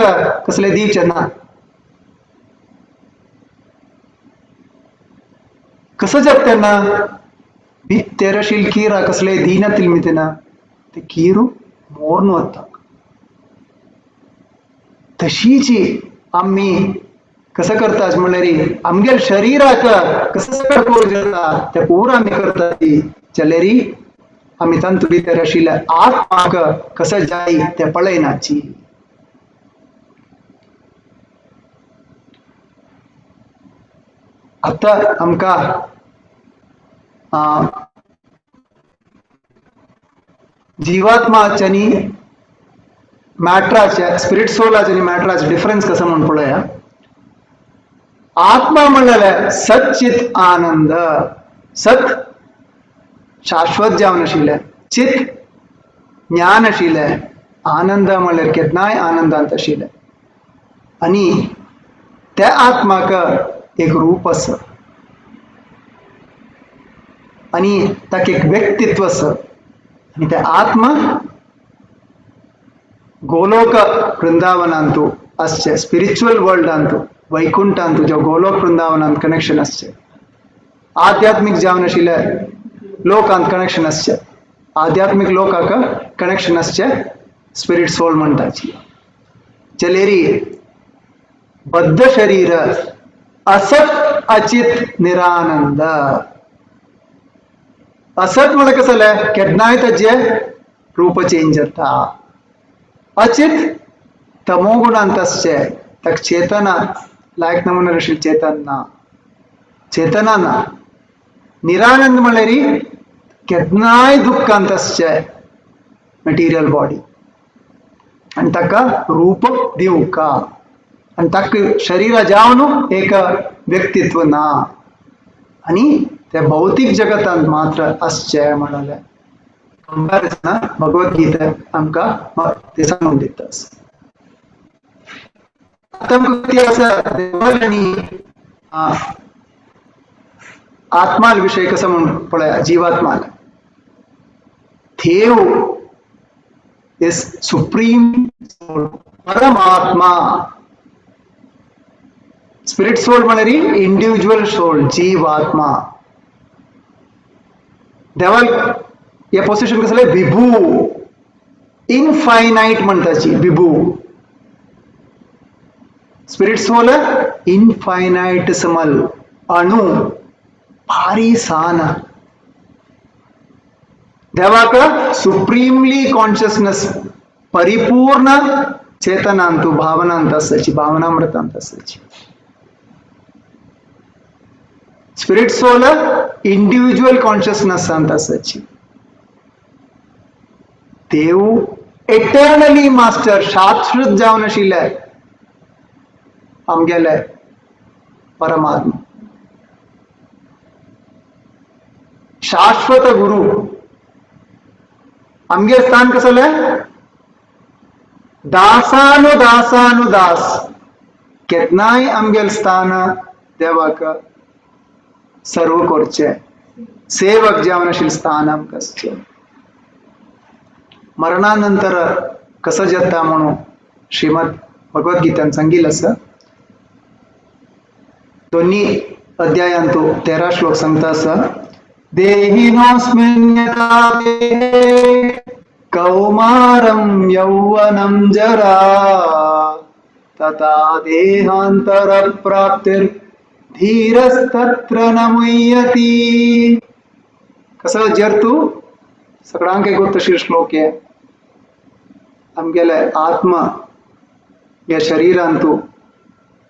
कसलें दिवचें ना. कसो जाता तेन्ना भितर आशिल्ली किरा कसलें दिनातिल्ली तेन्ना ते किरू मोर्न वता. तशीची आमी कसं करतात म्हणल्यार आमगेले शरीराक कसं सगळं करूं जाता ते पूरा आमी करतात जाल्यार आमी तांतू भितर आशिल्ल्या आत्माक कसं जाय ते पळयनाची. आतां आमकां जिवात्माचे आनी मॅटराचे, स्पिरीट सोलाचे आनी मॅटराचे डिफरन्स कसो म्हूण पळया. आत्मा म्हणल्यार सच्चित आनंद, सत शाश्वत जावन आशिल्लें, चित ज्ञान आशिल्लें, आनंद म्हणल्यार केन्नाय आनंदांत आशिल्लें आनी त्या आत्माक एक रूप आसा आनी ताका एक व्यक्तित्व आसा आनी ते आत्मा गोलोक वृंदावनांतू आसचे, स्पिरिच्युअल वर्ल्डांतू, वैकुंठांतू जो गोलोक वृंदावनांत कनेक्शन आसचे, आध्यात्मीक जावन आशिल्ले लोकांत कनेक्शन आसचे, आध्यात्मीक लोकाक कनेक्शन आसचे स्पिरीट सोल म्हणटाची. चलेरी बद्ध शरीर असत अचित निरानंद. असत म्हळ्यार कसं जालें केन्नाय ताजें रूप चेंज जाता. अचित तमोगुणांत आसचे, ताका चेतना लायक ना म्हणल्यार अशी चेतन ना, चेतना ना. निरानंद म्हणल्यार केन्नाय दुख्खांत आसचे मटेरियल बॉडी आनी ताका रूप दिवका आनी ताका शरीरा जावन एक व्यक्तित्व ना आनी ते भौतीक जगतांत मात्र आसचे म्हणलें कंपॅरिजन भगवद्गीता आमकां ते सांगून दिता. आतां आमकां कितें आसा देवाल आनी आत्माल विशय कसो म्हूण पळया. जिवात्माल देव is supreme soul, परमात्मा. स्पिरिट सोल म्हणल्यार इंडिविज्युअल सोल, जीवात्मा. देवाल हे पोजिशन कसलें विभू, इनफायनायट म्हणटाची विभू. स्पिरिट सोल इनफायनायट समल, अणु, भारी सान. देवाक सुप्रीमली कॉन्शियसनेस, परिपूर्ण चेतनांतु, भावनांत आसाची, भावनामृतांत आसाची. स्पिरिट सोल इंडिविज्युअल कॉन्शियसनेसांत आसाची. देव एटर्नली मास्टर, शाश्वत जावन आशिल्ले आमगेले परमात्मा, शाश्वत गुरु. आमगे स्थान कसलें? दासानुदासानुदास. केन्नाय आमगेले स्थान देवाक सर्व करचें, सेवक जावन आशिल्लें स्थान आमकां आसचें. मरणानंतर कसो जाता म्हणून श्रीमद भगवद्गीतान सांगिल्लें आसा. दोन्ही अध्यायांतु 13 श्लोक सांगता आसा. देहिनोऽस्मिन् यथा देहे कौमारं यौवनं जरा तथा देहांतर प्राप्तिर धीरस्तत्र न मुह्यति. कसो जर तूं सगळ्यांक एक तशी श्लोक हे आमगेले आत्मा ह्या शरीरान तूं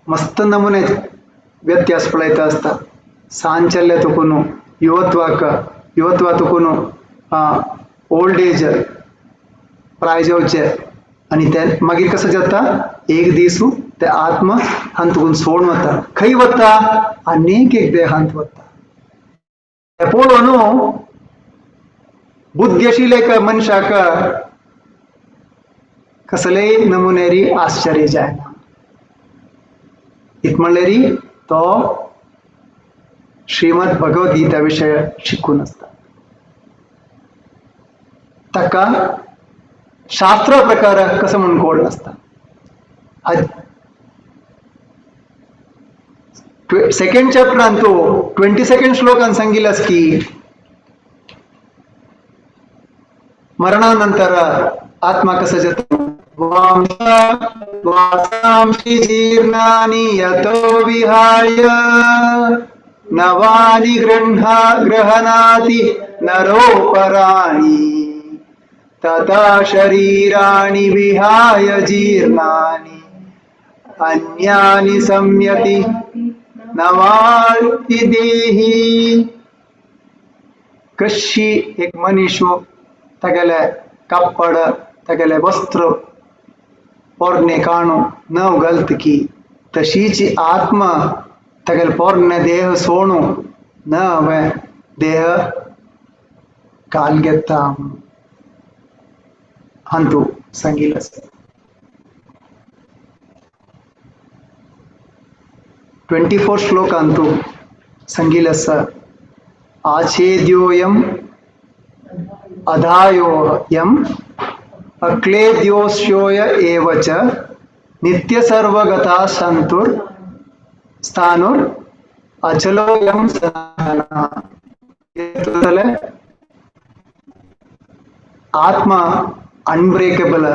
मस्त नमुने व्यत्यास पळयता आसता. सांचल्य तुकून युवत्वाक, युवत्वा तुकून ओल्ड एज प्राय जावचे आनी ते मागीर कसो जाता एक दीस ते आत्मा हांतून तुकून सोड वता. खंय वता? आनीक एक देहांत वता. ते पळोवन बुद्धी आशिल्ले एका मनशाक कसलेय नमुनेरी आश्चर्य जायना. इत म्हणल्यार तो श्रीमद भगवद्गीता विशय शिकून आसता. ताका शास्त्र प्रकार कसो म्हूण कोळ नासता. सेकंड चॅप्टरान तो 22 श्लोकान सांगिल्लें आसा की मरणानंतर आत्मा कसो जाता. वासांसि जीर्णानि यतो विहाय नवानि गृह्णाति नरोपराणि तथा शरीराणि विहाय जीर्णानि अन्यानि संयति नवाति देही. कशी एक मनीस तागेले कापड तागेले वस्त्र पोरणे काणू नव घालत की तशीच आत्मा तागेले पोरणे देह सोणू नवे देह काल घेता हांतू सांगिल्लें आसा. 24 श्लोकांतू सांगिल्लें आसा आछेद्योयम अधायोयम अक्लेद्योस्योय एव च नित्य सर्वगता संतुर स्थानुर अचलोयम सनातनः. आत्मा अनब्रेकेबल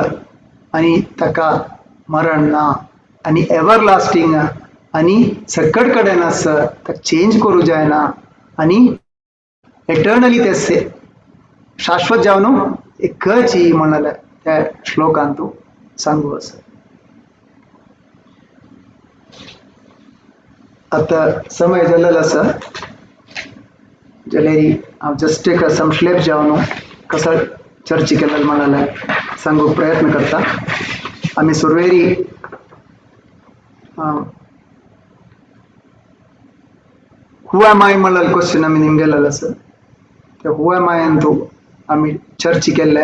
आनी ताका मरण ना आनी एवरलास्टिंग आनी सकट कडेन आसा, ताका चेंज करूं जायना आनी एटर्नली ते शाश्वत जावन एकच ही म्हणाले त्या श्लोकांतू सांगू आसा. आतां समय जाल्लो आसा जाल्यार हांव जस्ट एक संक्षेप जावन कसो चर्चा केल्लो म्हणाले सांगूंक प्रयत्न करता. आमी सुरवेरी who am I म्हळ्ळें क्वेश्चन आमी निमगेलेलो आसा. ते who am I अंतू आमी चर्चा केल्ले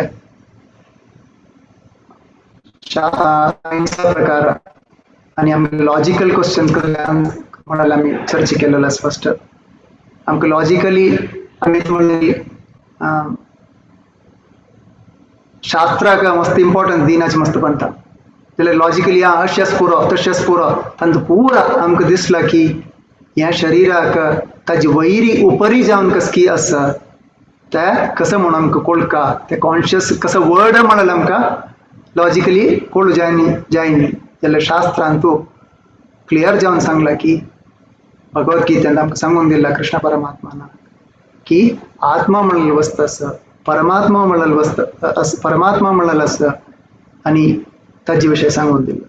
सायन्सा प्रकार आनी आमी लॉजिकल क्वेश्चन म्हळ्यार आमी चर्चा केलेलो आसा. फस्ट आमकां लॉजिकली आमी म्हणलें शास्त्राक मस्त इम्पॉर्टन्स दिनाचे मस्त पंता जाल्यार लॉजिकली आं अशेंच पुरो तशेंच पुरो तांचो पुरा आमकां दिसला की ह्या शरिराक ताजी वैरी उपरी जावन कसकी आसा ते कसं म्हूण आमकां कोळका ते कॉन्शियस कसं वर्ड म्हळ्यार आमकां लॉजिकली कोळू जायनी जायनी जाल्यार शास्त्रान तूं क्लियर जावन सांगला की भगवद्गीतेन आमकां सांगून दिला कृष्ण परमात्मान की आत्मा म्हणलेली वस्त आसा, परमात्मा म्हणलेली वस्त परमात्मा म्हणलेलो आसा आनी ताजे विशय सांगून दिला.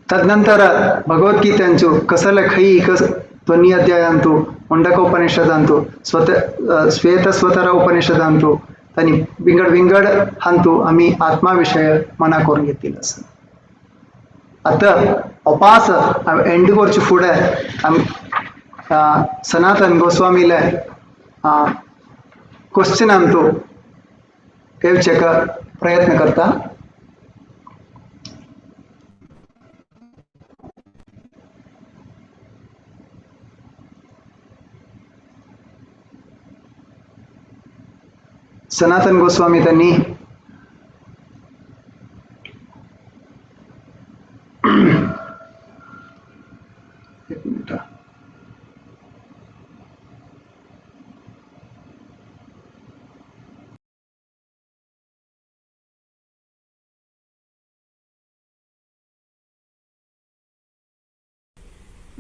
तदनंतर भगवद्गीतेंचो कसले खंय कस ध्वनी अध्यायांतु मुंडकोपनिषदांतु श्वेतस्वतर उपनिषदांतु तांणी विंगड विंगड हांतु आमी आत्मा विशय मना करून घेतिल्लो आसा. आतां उपास एंड करचे फुडें आमी सनातन गोस्वामीले क्वेश्चन आमतू येवचेक प्रयत्न करता. सनातन गोस्वामी त्यांनी एक मिनिट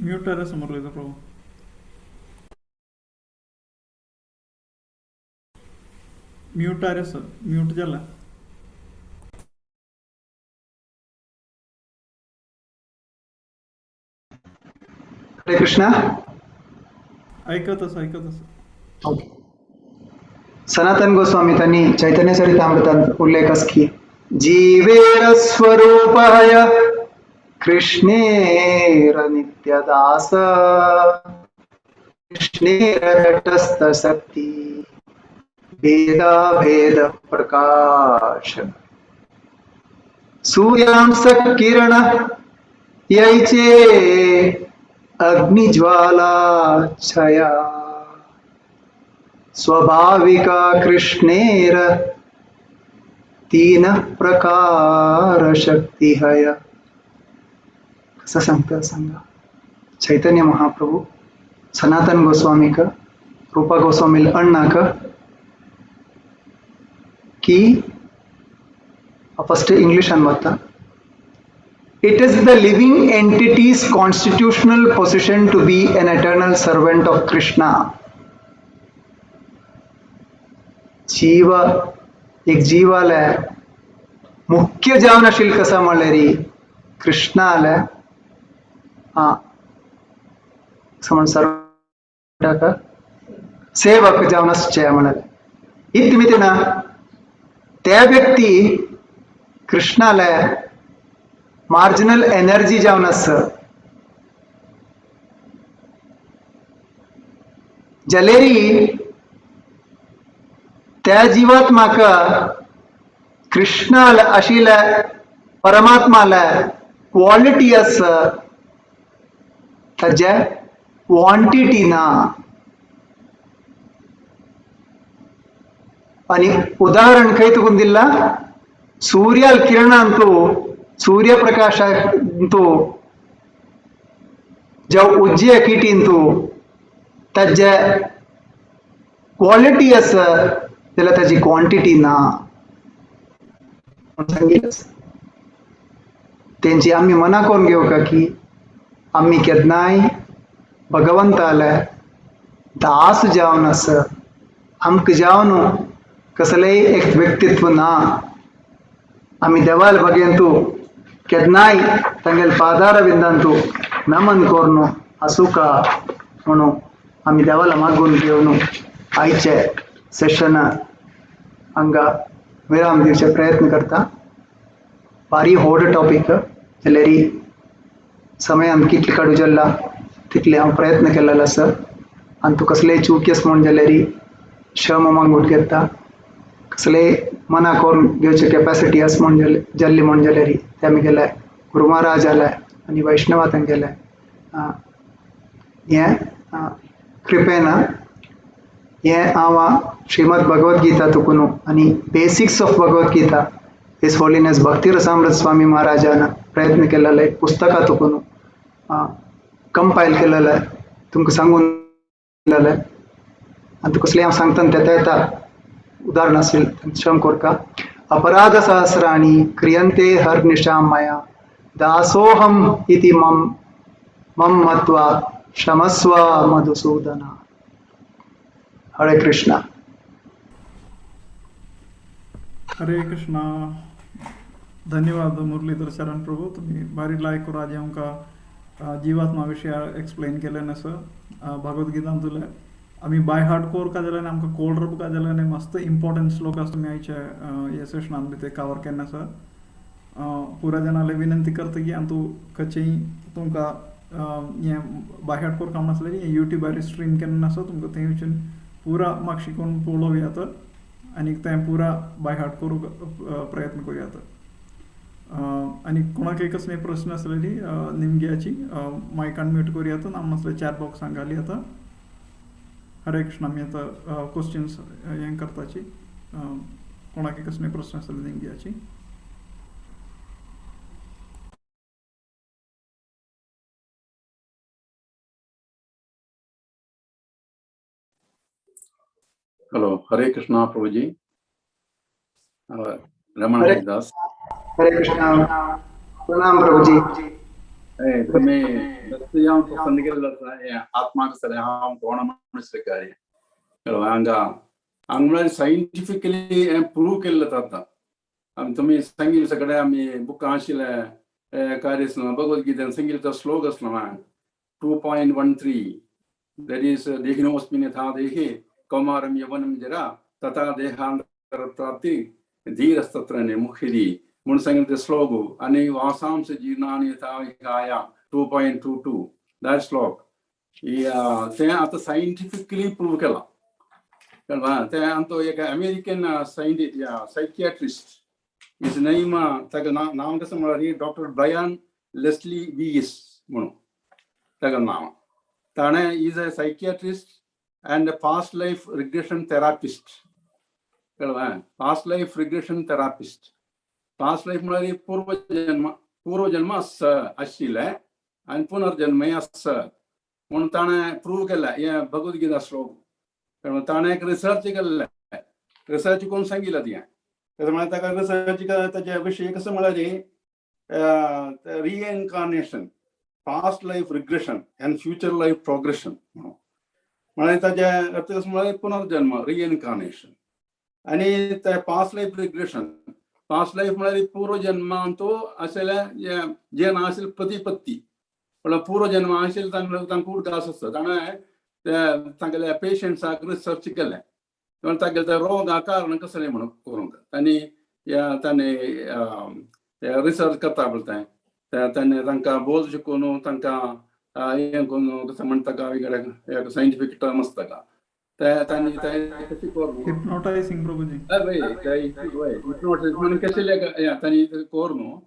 म्यूट आसा मुरलीधर प्रभू. म्यूटार आसा, म्यूट जाला. हरे कृष्णा. ऐकत आसा, ऐकत आसा. ओके. सनातन गोस्वामी त्यांनी चैतन्य चरितामृतांत उल्लेख आसा की जीवेर स्वरूप हय कृष्णेर नित्यदास कृष्णेर तटस्थ शक्ती भेदाभेद प्रकाश सूर्यांस किरण यायचे अग्निज्वाला छया स्वाभाविका कृष्णेर तीन प्रकार शक्ती हय. कसं सांगता सांगा. चैतन्य महाप्रभू सनातन गोस्वामीक रूपा गोस्वामी अण्णाक की फर्स्ट इंग्लिशान वता. It is the living entity's constitutional position to be an eternal servant of Krishna. जीव एक जीवाले मुख्य जावन आशिल्लें कसा म्हणल्यार कृष्णाले समज सर्वंटाक सेवक जावन आसचें म्हणलें. इतमितीन त्या व्यक्ती कृष्णाले मार्जिनल एनर्जी जावन आसा जलेरी त्या जीवात्माक कृष्णाल आशिल्ल्या परमात्माला क्वालिटी आसा ताजे क्वांटिटी ना. आणि उदाहरण खंय तुकून दिल्ला सूर्याल किरणांतू सूर्यप्रकाशांतू जाव उज्जे किटींतू ताजे क्वालिटी आसा जाल्यार ताजी क्वांटिटी ना सांगितलं. तेंची आमी मना करून घेवका की आमी केन्नाय भगवंताले दास जावन आसा आमकां जावन कसलेय एक व्यक्तित्व ना. आमी देवाल बगेंतू केन्नाय तांगेले पादार बिंदांतू नमन करून आसूका म्हणून आमी देवाला मागून घेवन आयचे सेशन हांगा विराम दिवचे प्रयत्न करता. भारी व्हड टॉपीक जाल्यार समयान कितले काडू जाल्ला तितले हांव प्रयत्न केलेलो आसा. आनी तूं कसलेय चुकीस म्हूण जाल्यार क्षमा मागून घेता. कसलेय मना करून घेवचे कॅपॅसिटी आसा म्हूण जाल्ली म्हूण जाल्यार ते आमी गेले गुरू महाराज आले आनी वैष्णवा तांगेले हें कृपेन हें हांव श्रीमद भगवद गीता तुकून आनी basics of Bhagavad Gita his holiness Bhakti Rasamrita Swami महाराजान प्रयत्न केलेलो एक पुस्तकां तुकून कंपायल केलेलें तुमकां सांगून दिलेलें. आनी तुका कसलें हांव सांगता तेता येता उदाहरण आशिल्लें क्षम कोरका. अपराध सहस्राणि क्रियन्ते हर्निशां मया दासोऽहम् इति मम मम मत्वा क्षमस्व मधुसूदन. हरे कृष्णा. हरे कृष्णा. धन्यवाद मुरलीधर शरण प्रभू, तुम्ही भारी लायक राजे आमकां जीवात्मा विशय एक्सप्लेन केलें आसा. भगवद्गीतांतुले आमी बाय हार्ट कोर का जाल्यार आमकां कोल्ड रब का जाल्यार मस्त इम्पॉर्टंट श्लोक आसा तुमी आयचे हे सेशनान बी ते कवर केन्ना आसा. पुरा जाणाले विनंती करता की आनी तूं खंयचेय तुमकां हें बाय हार्ट कोर काम नासलें युट्यूबार स्ट्रीम केन्ना आसा तुमकां थंय वचून पुरा म्हाका शिकोवन पळोवया आनी तें पुरा बाय हार्ट करूंक प्रयत्न करूया. आनी कोणाकय कसले प्रस्न आसलेली निमग्याची मायक अनम्यूट करूया ना नासल्यार चॅट बॉक्सान घाली आतां. हरे कृष्ण. आमी आतां क्वेश्चन्स हें करताची. कोणाकय कसले प्रस्न आसले निमग्याची. हॅलो, हरे कृष्णा प्रभुजी. रमण हरिदास. हरे कृष्णा. प्रणाम प्रभुजी. तुम्ही हांव पसंत केल्लो आसा हें आत्मा कसलें हांव कोण मनुष्य कार्य हांगा हांगा म्हळ्यार सायंटिफिकली हें प्रूव केल्लें जाता. आमी तुमी सांगिल्ले सगळे आमी बुकां आशिल्ले कार्य आसलो भगवद गीतेन सांगिल्लो श्लोक आसलो 2.13, that is देहिनोस्मिन् यथा देहे कौमारं यवनं जरा तथा देहांतर प्राप्ती धीरस्तत्र निमुह्यति म्हणून सांगिल्ले ते श्लोक. आनी वासांस जीर्णानि यथा विहाय 2.22, that श्लोक तें आतां सायंटिफिकली प्रूव केलां, कळ्ळें? तें आमचो एक American scientist, psychiatrist, his name, ताका नांव कसं म्हळ्यार डॉक्टर ब्रायन लेस्ली वीस म्हणून ताका नांव. ताणें is a psychiatrist and past life regression therapist, कळ्ळें? Past life regression therapist. Past life म्हळ्यार पूर्वजन्म. पूर्वजन्म आसा आशिल्लें आनी पुनर्जन्मय आसा म्हणून ताणें प्रूव केलें हें भगवद्गीता श्लोक, कळ्ळें? ताणें एक रिसर्च केल्लें, रिसर्च करून सांगिल्लें तुवें. तशें म्हळ्यार ताका रिसर्च ताच्या विशय कसं म्हळ्यार reincarnation, past life regression and future life progression म्हणून. म्हळ्यार ताजे अर्थ कसं म्हळ्यार पुनर्जन्म, रिइन्कार्नेशन आनी ते past life regression. Past life म्हळ्यार पूर्वजन्मांतो आशिल्ले जे ना आशिल्ले प्रतिपत्ती, म्हळ्यार पूर्वजन्म आशिल्ले तांकां तांकां उडगास आसता. ताणें ते तांगेल्या पेशंट्साक रिसर्च केलें, तागेले त्या रोगा कारण कसलें म्हणून करूंक. आनी ताणें रिसर्च करता पळय तें, ताणें तांकां बोध शिकोवन तांकां हें करून, कसं म्हणटा का, वेगळे सायंटिफीक टर्म आसता का ते, तांणी ते कशें करून हिप्नोटायझिंग, प्रभुजी. हय, हिप्नोटिझम म्हणून कशें तांणी करून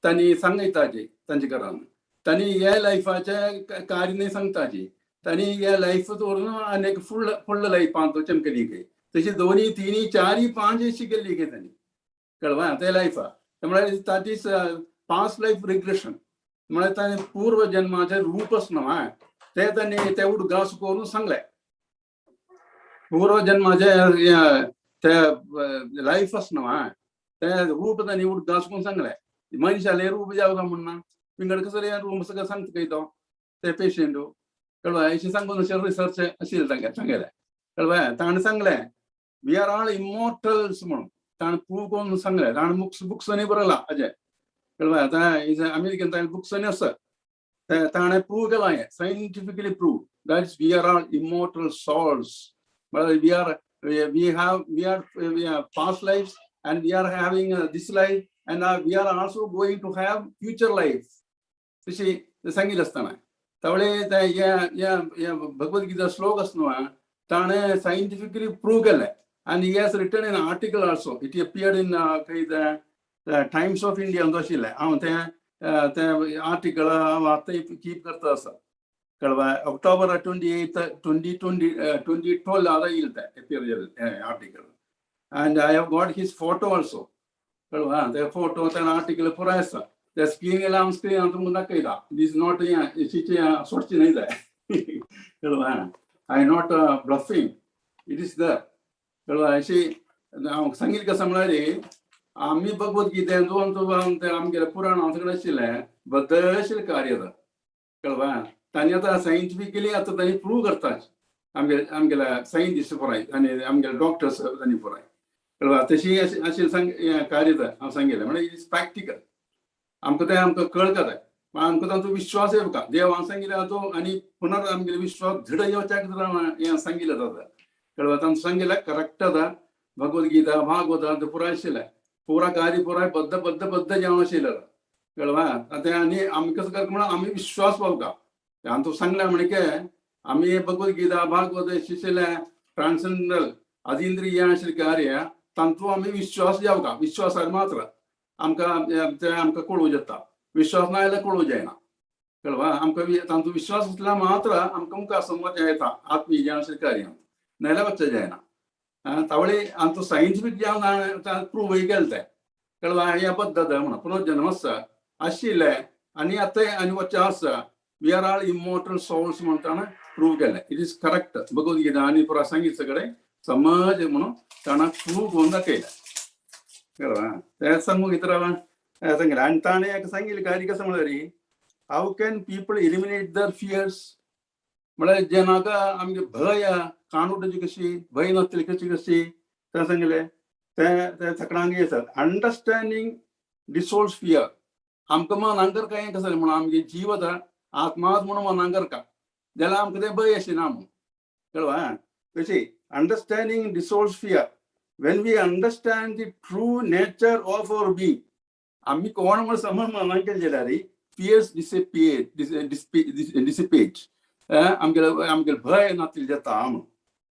तांणी सांगयताची तांचे घरान. तांणी ह्या लायफाचे कार्य न्ही सांगताची, तांणी ह्या लायफ दवरून आनी एक फुडलं फुडलं लायफान चमकली काय, तशी दोनी तिनी चारी पांच शिकली काय तांणी, कळवा? ते लायफा म्हळ्यार that is past life regression. म्हळ्यार ताणें पूर्व जन्माचें रूपच न्हय ते तांणी ते उडगास करून सांगले. पूर्व जन्माचे ते लायफच न्हय ते रूप तांणी उडगास करून सांगले. मनशाले रूप जावं म्हणना, विंगड कसले रूप सगळं सांगता काय तो ते पेशंट, कळवा? अशें सांगून अशें रिसर्च आशिल्लें तांगे सांगलें, कळवा? ताणें सांगलें we are all immortals म्हणून ताणें प्रूव करून सांगलें. ताणें बुक्स बुक्सांनी बरयलां अजें, कळवा? आतां is American, ताणें बुक्सांनी आसा ते. ताणें प्रूव केलां हें, scientifically prove that we are all immortal souls. म्हळ्यार we have we are we have past life and we are having this life and we are also going to have future life. तशी सांगितलं असताना त्यावेळे त्या या या या भगवद्गीता श्लोक असतो, ताणें सायंटिफिकली प्रूव्ह केलें and he has written an article also. It appeared in the Times of India आशिल्लें. हांव तें तें आर्टिकल हांव आतां कीप करता आसा, कळवा? October 28, 2020, 2012 आतां येयलें तें appear जालें article and I have got his photo also, कळवा? ते फोटो, ते आर्टिकल पुराय आसा. ते स्क्रीन येयला, हांव स्क्रीन हांव तुमकां दाखयता. This not सोडची न्हय जाय, कळवा? I not bluffing, it is the, कळवा? अशी हांव सांगील कसं म्हळ्यार आमी भगवद्गीतेन जो आमचो आमगेले पुराण सगळें आशिल्लें बद्दल कार्य, कळवा? तांणी आतां सायंटिफिकली आतां तांणी प्रूव करतात, आमगे आमगेल्या सायंटिस्ट पुराय आनी आमगेले डॉक्टर्स तांणी पुराय, कळवा? तशी अशें सांग कार्य हांव सांगिल्लें. म्हणल्यार it is practical. आमकां तें आमकां कळका जाय, आमकां तांचो विश्वास येवका. देवान सांगिल्लें तो आनी पुनर आमगेले विश्वास दृढ येवच्याक हें सांगिल्लें जाता, कळवा? तांचो सांगिल्लें करेक्ट आतां. भगवद्गीता, भागवत पुराय आशिल्लें, पुरा कार्य पुराय बद्द बद्द बद्द जेवण आशिल्लें, कळवा? आतां आनी आमी कसं करता म्हणून आमी विश्वास पावका. आमचो सांगलें म्हणके आमी भगवद्गीता, भागवत शिशिल्लें ट्रान्संडल अतींद्रिय आशिल्लें कार्य, तांचो आमी विश्वास जावका. विश्वासार मात्र आमकां तें आमकां कळूं जाता. विश्वास ना जाल्यार कळूं जायना, कळवा? आमकां तांचो विश्वास आसल्यार मात्र आमकां मुखार समज येता आत्मीय जें आशिल्लें कार्य, नाजाल्यार वचचें जायना. तावळे आमचो सायंटिफीक जेवण प्रूवय केलें तें, कळवा? हें पद्दत म्हणून पुनर्जन्म आसा आशिल्लें आनी आतां आनी वचचें आसा, we are all immortal souls म्हणटाना प्रूव केलें. It is correct. Bhagavad Gita आनी पुरा सांगीत सगळें समज म्हणून ताणें प्रूव करून दाखयलें, कळवा? तें सांगूंक इतर सांगिल्लें. आनी ताणें एक सांगिल्लें कार्य कसं म्हळ्यार how can people eliminate their fears? म्हळ्यार जेनाका आमगे भंय काणूटाची कशी भंय नासतली कशी कशी तें सांगलें तें ते सगळ्यांक येतात. Understanding dissolves fear. आमकां मनांक काय कसं म्हणून आमगे जीव आतां आत्माच म्हणून मनांक करका जाल्यार आमकां तें भंय अशें ना म्हणून कळवा. कशी understanding dissolves fear. When we understand the true nature of our being, आम्ही कोण म्हणून समज मनांक केलें जाल्यार फियर्स डिसिपेट. आमगेले आमगेले भंय नासलें जाता म्हणून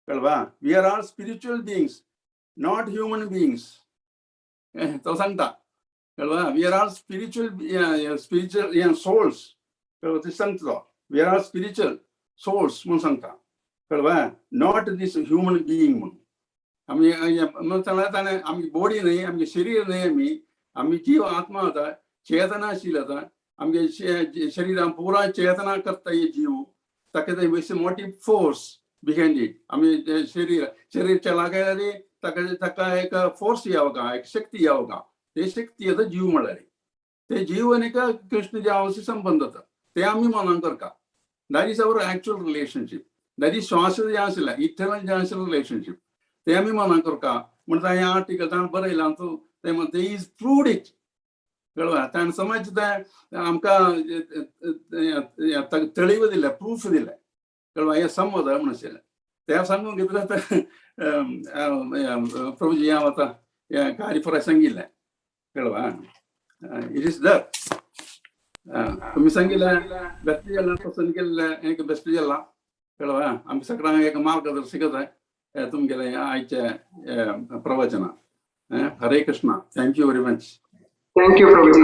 कळवा. We are all spiritual beings, not human beings. तो सांगता कळवा. We are all spiritual spiritual souls. कळवा ते सांगता तो we are all spiritual souls म्हणून सांगता कळवा, not this human being म्हणून. आमी म्हणून सांगला ताणें आमची बॉडी न्हय, आमगे शरीर न्हय, आमी आमी जीव आत्मा आतां चेतनाशील आतां आमगे शरीरान पुरा चेतना करता हे जीव ताका ते मोटी फोर्स बिहायंड it. आमी शरीर शरीर चला जाल्यार ताका ताका एक फोर्स यावगा, एक शक्ती यावगा. ते शक्ती आतां जीव म्हळ्यार ते जीव आनी कृष्ण देवाशी संबंध आसा ते आमी मनान करता. That is our actual relationship. That is श्वास जे आशिल्लें इटर्नल जे आशिल्लें रिलेशनशीप ते आमी मनान करता. म्हणटा हें आर्टिकल ताणें बरयलां तूं ते म्हणटा is proved it. कळवा ताणें समज तें आमकां तळीव दिलें, प्रूफ दिलें. कळवा हें समज म्हणून आशिल्लें तें सांगून घेतलें. प्रभुजी हांव आतां हें कार्य सांगिल्लें. कळवा it is there. तुमी सांगिल्लें बेस्ट जाला, पसंत केल्लें एक बेस्ट जाला. कळवा आमकां सगळ्यांक एक मार्गदर्शक जाय तुमगेलें आयचें प्रवचना. Hare Krishna. Thank you very much. Thank you Prabhuji.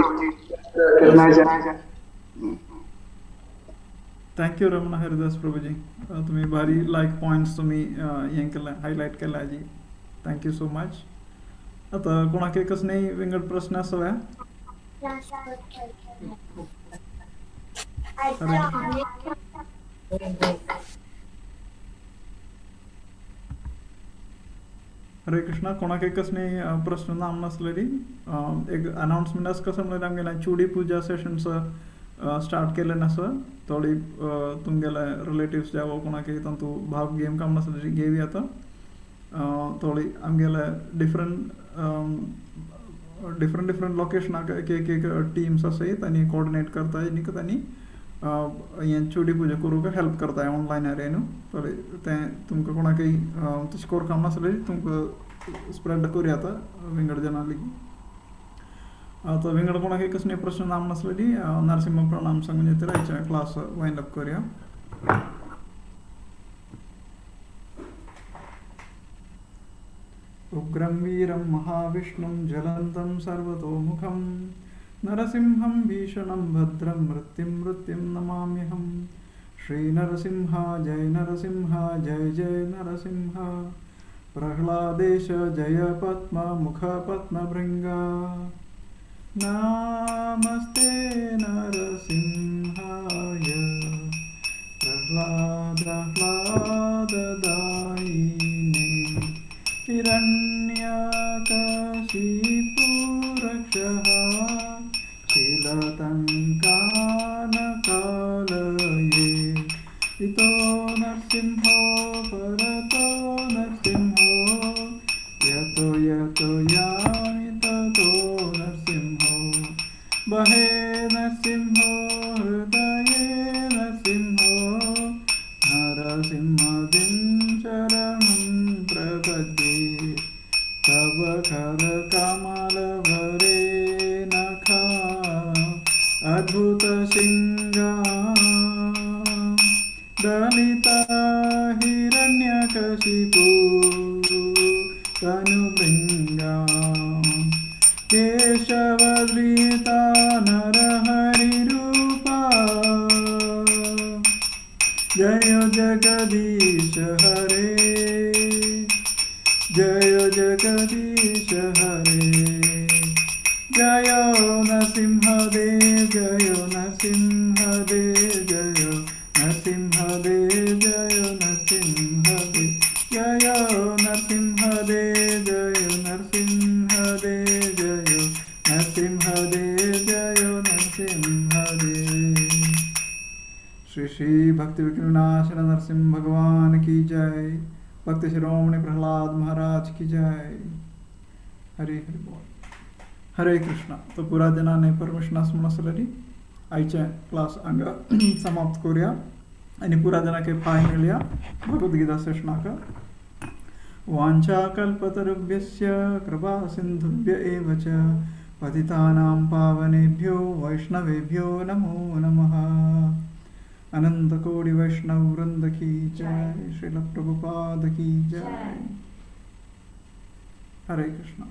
Thank you Ramana Haridas Prabhuji. तुम्ही भारी लायक पॉयंट्स तुम्ही हें केलें, हायलायट केलें जी. Thank you so much. आतां कोणाक कसलेय विंगड प्रश्न आसा? हरे हरे कृष्णा. कोणाक कसलेय प्रश्न ना नासलेली एक अनाउन्समेंट आसा. कसं म्हणल्यार आमगेलें चुडी पुजा सेशन्स स्टार्ट केलें आसा. थोडी तुमगेले रिलेटिव्स जावं कोणाक तातूंत भाग घेवंक काम नासलेली घेवया. आतां थोडी आमगेले डिफरंट डिफरंट डिफरंट लोकेशनाक एक एक एक टीम्स आसात आनी कोऑर्डिनेट करताय आनी तांणी हें चुडी पुजा करूंक हेल्प करताय ऑनलायन रे न्हू. थोडे तें तुमकां कोणाकय तशें करूंक काम नासलें तुमकां स्प्रेड करूया आतां विंगड जाणां लागीं. आतां विंगड कोणाकय कसले प्रश्न नाम नासलेली नरसिंह प्रणाम सांगून येतले आयचे क्लास वायंड अप करूया. उग्रं वीरं महाविष्णुं ज्वलन्तं सर्वतोमुखं नरसिंहं भीषणं भद्रं मृत्युं मृत्युं नमाम्यहं. श्रीनरसिंह जय नरसिंह जय जय नरसिंह. प्रह्लादेश जय पद्म मुख पद्मभृङ्गा. नमस्ते नरसिंहाय प्रह्लाद ह्लाददायिने. हिरण्यकशिपुरक्षः शिलतङ्कानकालये. इतो नरसिंहो परतो नरसिंहो यतो यतो यामि ततो नरसिंहो. बहे नरसिंहो हृदये नरसिंहो नरसिंहदिं शरणं प्रपद्ये. तव करकमलवरे नखा अद्भुतशृङ्गा दलिता हिरण्यकशिपु तनुभृङ्गा. केशवधृता नरहरिरूपा जय जगदीश हरे जय जगदीश हरे. जय नरसिंहदेव जय नरसिंहदेव जय नरसिंहदेव जय नरसिंहदेव जय नरसिंहदेव जय नरसिंहदेव जय नरसिंहदेव जय नरसिंहदेव. श्री श्री भक्ति विघ्न विनाशन नरसिंह जय। भक्त शिरोमणि प्रहलाद महाराज की जय। हरे हरे बोल। हरे कृष्णा। तो पुरा दिनाने परमिशन आस म्हणसर आयचे क्लास हांगा समाप्त करूया आनी पुरा दिनाक पांय मेळया भगवद्गीता सेशनाक। वाञ्छाकल्पतरुभ्यश्च कृपा सिन्धुभ्य एव च पतितानां पावनेभ्यो वैष्णवेभ्यो नमो नमः। अनंत कोटि वैष्णव वृंद की जय। श्रील प्रभुपाद की जय। हरे कृष्ण।